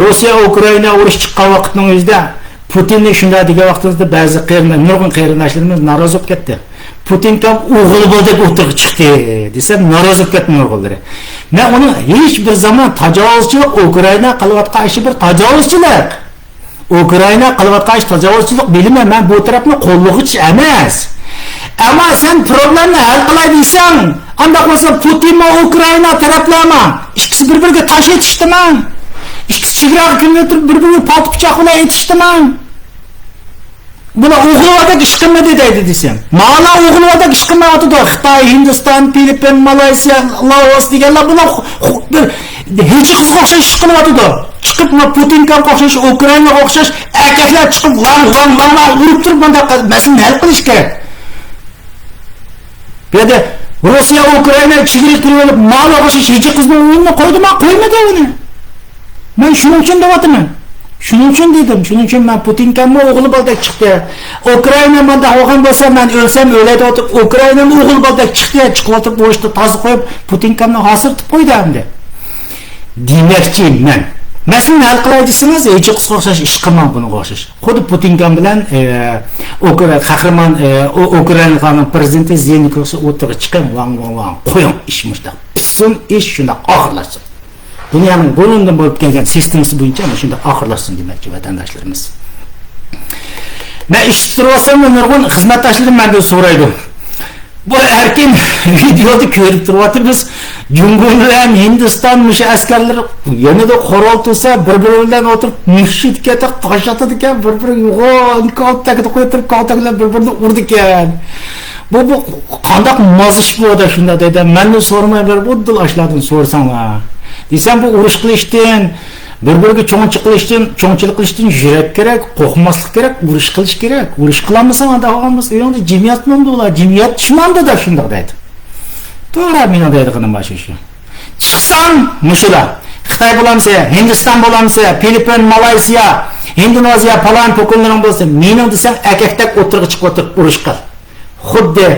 روسىيە ئۇكرائىنا ئۇرۇش چىققان ۋاقىتنىڭ ئۆزىدە پۇتىننى شۇنداق دېگەن ۋاقتىمىزدا بەزى قېرىندا-، نۇرغۇن قېرىنداشلىرىمىز نارازى بولۇپ كەتتى. پۇتىنكام ئوغۇل بالىدەك ئوتتۇرىغا چىقتى دېسەم، نارازى بولۇپ كەتتى نۇرغۇنلىرى. مەن ئۇنىڭ ھېچ بىر زامان تاجاۋۇزچىلىق، ئۇكرائىنا قىلىۋاتقان ئىشى بىر تاجاۋۇزچىلىق. ئۇكرائىنا قىلىۋاتقان ئىش تاجاۋۇزچىلىق بىلىمەن، مەن بۇ تەرەپنى قوللىغۇچى ئەمەس. ئەمما سەن پروبلېمىنى ھەل قىلاي دېسەڭ، ئانداق بولسا پۇتىنمۇ ئۇكرائىنا تەرەپلەرمۇ؟ ئىككىسى بىر-بىرىگە تاش ئېتىشتىمۇ؟ ئىككىسى چېگراغا كىرىۋېتىپ بىر-بىرىگە پالتا پىچاق بىلەن ئېتىشتىمۇ؟ بۇلار ئوغۇل بالىدەك ئىش قىلمىدى دەيدۇ دېسەم. مانا ئوغۇل بالىدەك ئىش قىلمايۋاتىدۇ. خىتاي، ھىندىستان، فىلىپپىن، مالايسىيا، لائوس دېگەنلەر بۇلار خۇ-، خۇ-، بىر ھىجىي قىزغا ئوخشاش ئىش قىلىۋاتىدۇ. چىقىپ ما پۇتىنكامغا ئوخشاش، ئۇكرائىناغا ئوخشاش ئەركەكلەر چىقىپ لاڭ، لاڭ، لاڭ، لاڭ ئۇرۇپ تۇرۇپ مۇنداق مەسىلىنى ھەل قىلىش كېرەك. بۇ يەردە روسىيە، ئۇكرائىنا چېگرىگە كىرىۋېلىپ، ماڭا ئوخشاش ھىجىي قىزنىڭ ئويۇنىنى قويدىما؟ قويمىدى ئۇنى. مەن شۇنىڭ ئۈچۈن دەۋاتىمەن. شۇنىڭ ئۈچۈن دېدىم. شۇنىڭ ئۈچۈن مەن پۇتىنكاممۇ ئوغلى بالىدەك چىقتى. ئۇكرائىنا مانداق بولغان بولسا، مەن ئۆلسەم ئۆلەي دەۋاتىپ، ئۇكرائىنامۇ ئوغلى بالىدەك چىقتى. چىقىۋاتىپ ئۇرۇشتا تازا قويۇپ، پۇتىنكامنى ھاسىرىتىپ قويدى ئەمدى. دېمەكچى مەن. مەسىلىنى ھەل قىلاي دېسىڭىز، ھىجىي قىزغا ئوخشاش ئىش قىلماڭ بۇنىڭغا ئوخشاش. خۇددى پۇتىنكام بىلەن، ئە، ئۇكرا-، قەھرىمان، ئە، ئۇ-، ئۇكرائىنانىڭ پرېزىدېنتى زېلېنسكىي ئوتتۇرىغا چىقىڭ، ۋاڭ، ۋاڭ، ۋاڭ، قويۇڭ، ئىش مۇشۇنداق. پىشسۇن، ئىش شۇنداق ئاخىرلاشسۇن. دۇنيانىڭ بۇرۇندىن بولۇپ كەلگەن سىستېمىسى بويىچە مۇشۇنداق ئاخىرلاشسۇن دېمەكچى ۋەتەنداشلىرىمىز. مەن ئىشلىتىپ تۇرۇۋاتسام، نۇرغۇن خىزمەتداشلىرىم مەندىن سورايدۇ. بۇ ئەركىن ۋىدېئودا كۆرۈپ تۇرۇۋاتىمىز. جۇڭگو بىلەن ھىندىستان مۇشۇ ئەسكەرلىرى يېنىدا قورال تۇرسا، بىر-بىرى بىلەن ئولتۇرۇپ مۇشۇيدىكەن، تاش ئاتىدىكەن، بىر-بىرىگە يوغان كالتەكنى قويۇپ تۇرۇپ، كالتەك بىلەن بىر-بىرىنى ئۇرىدىكەن. بۇ، بۇ قانداق ماز ئىش بۇ دەپ شۇنداق دەيدۇ. مەندىن سورىماي بېرىپ ئۇدۇل ئاشۇلاردىن سورىساڭلار. دېسەم، بۇ ئۇرۇش قىلىشتىن، بىر-بىرىگە چوڭچى قىلىشتىن، چوڭچىلىق قىلىشتىن يۈرەك كېرەك، قورقماسلىق كېرەك، ئۇرۇش قىلىش كېرەك. ئۇرۇش قىلالمىساڭ، ئانداق بولغان بولسا، ئۆيۈڭدە جىم ياتمامدۇ ئۇلار، جىم يات، چۈشمامدۇ دەپ شۇنداق دەيدۇ. توغرا، مېنىڭ دەيدىغىنىم مانا شۇ. چىقساڭ مۇشۇلار. خىتاي بولامسە، ھىندىستان بولامسە، فىلىپپىن، مالايسىيا، ھىندونېزىيە، پالان پوكۇنلىرىڭ بولسا، مېنىڭ دېسەڭ، ئەكەكتەك ئوتتۇرىغا چىقىپ ئولتۇرۇپ ئۇرۇش قىل. خۇددى،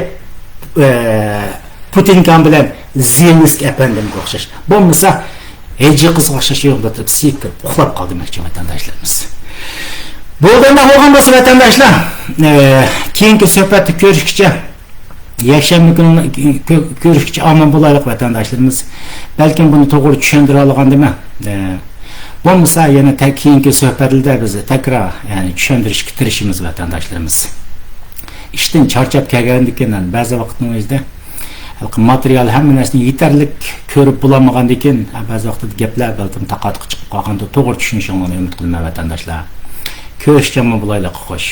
ئە، پۇتىنكان بىلەن زېلېنسكىي ئەپەندىمگە ئوخشاش. بولمىسا، ھېجى قىزغا ئوخشاش يوق دەپ سىيىپ كىرىپ ئۇخلاپ قال دېمەكچى، ۋەتەنداشلىرىمىز. بولدى، ئەمدى بولغان بولسا، ۋەتەنداشلار، ئە، كېيىنكى سۆھبەتتە كۆرۈشكىچە، يەكشەنبە كۈنى كۆ-، كۆرۈشكىچە ئامان بولايلۇق، ۋەتەنداشلىرىمىز. بەلكىم بۇنى توغرا چۈشەندۈرەلىگەندىمەن. ئە، بولمىسا يەنە تە-، كېيىنكى سۆھبەتلەردە بىز تەكرار، يەنى چۈشەندۈرۈشكە تىرىشىمىز، ۋەتەنداشلىرىمىز. ئىشتىن چارچاپ كەلگەندىكىن، بەزى ۋاقىتنىڭ ئۆزىدە ھېلىقى ماتېرىيال، ھەممە نەرسىنى يېتەرلىك كۆرۈپ بولالمىغاندىكىن، بەزى ۋاقىتتا گەپلەر بەلكىم تاقا-تۇقا چىقىپ قالغاندۇ، توغرا چۈشىنىشىڭلارنى ئۈمىد قىلىمەن، ۋەتەنداشلار. كۆرۈشكىچە ئامان بولايلۇق، خوش.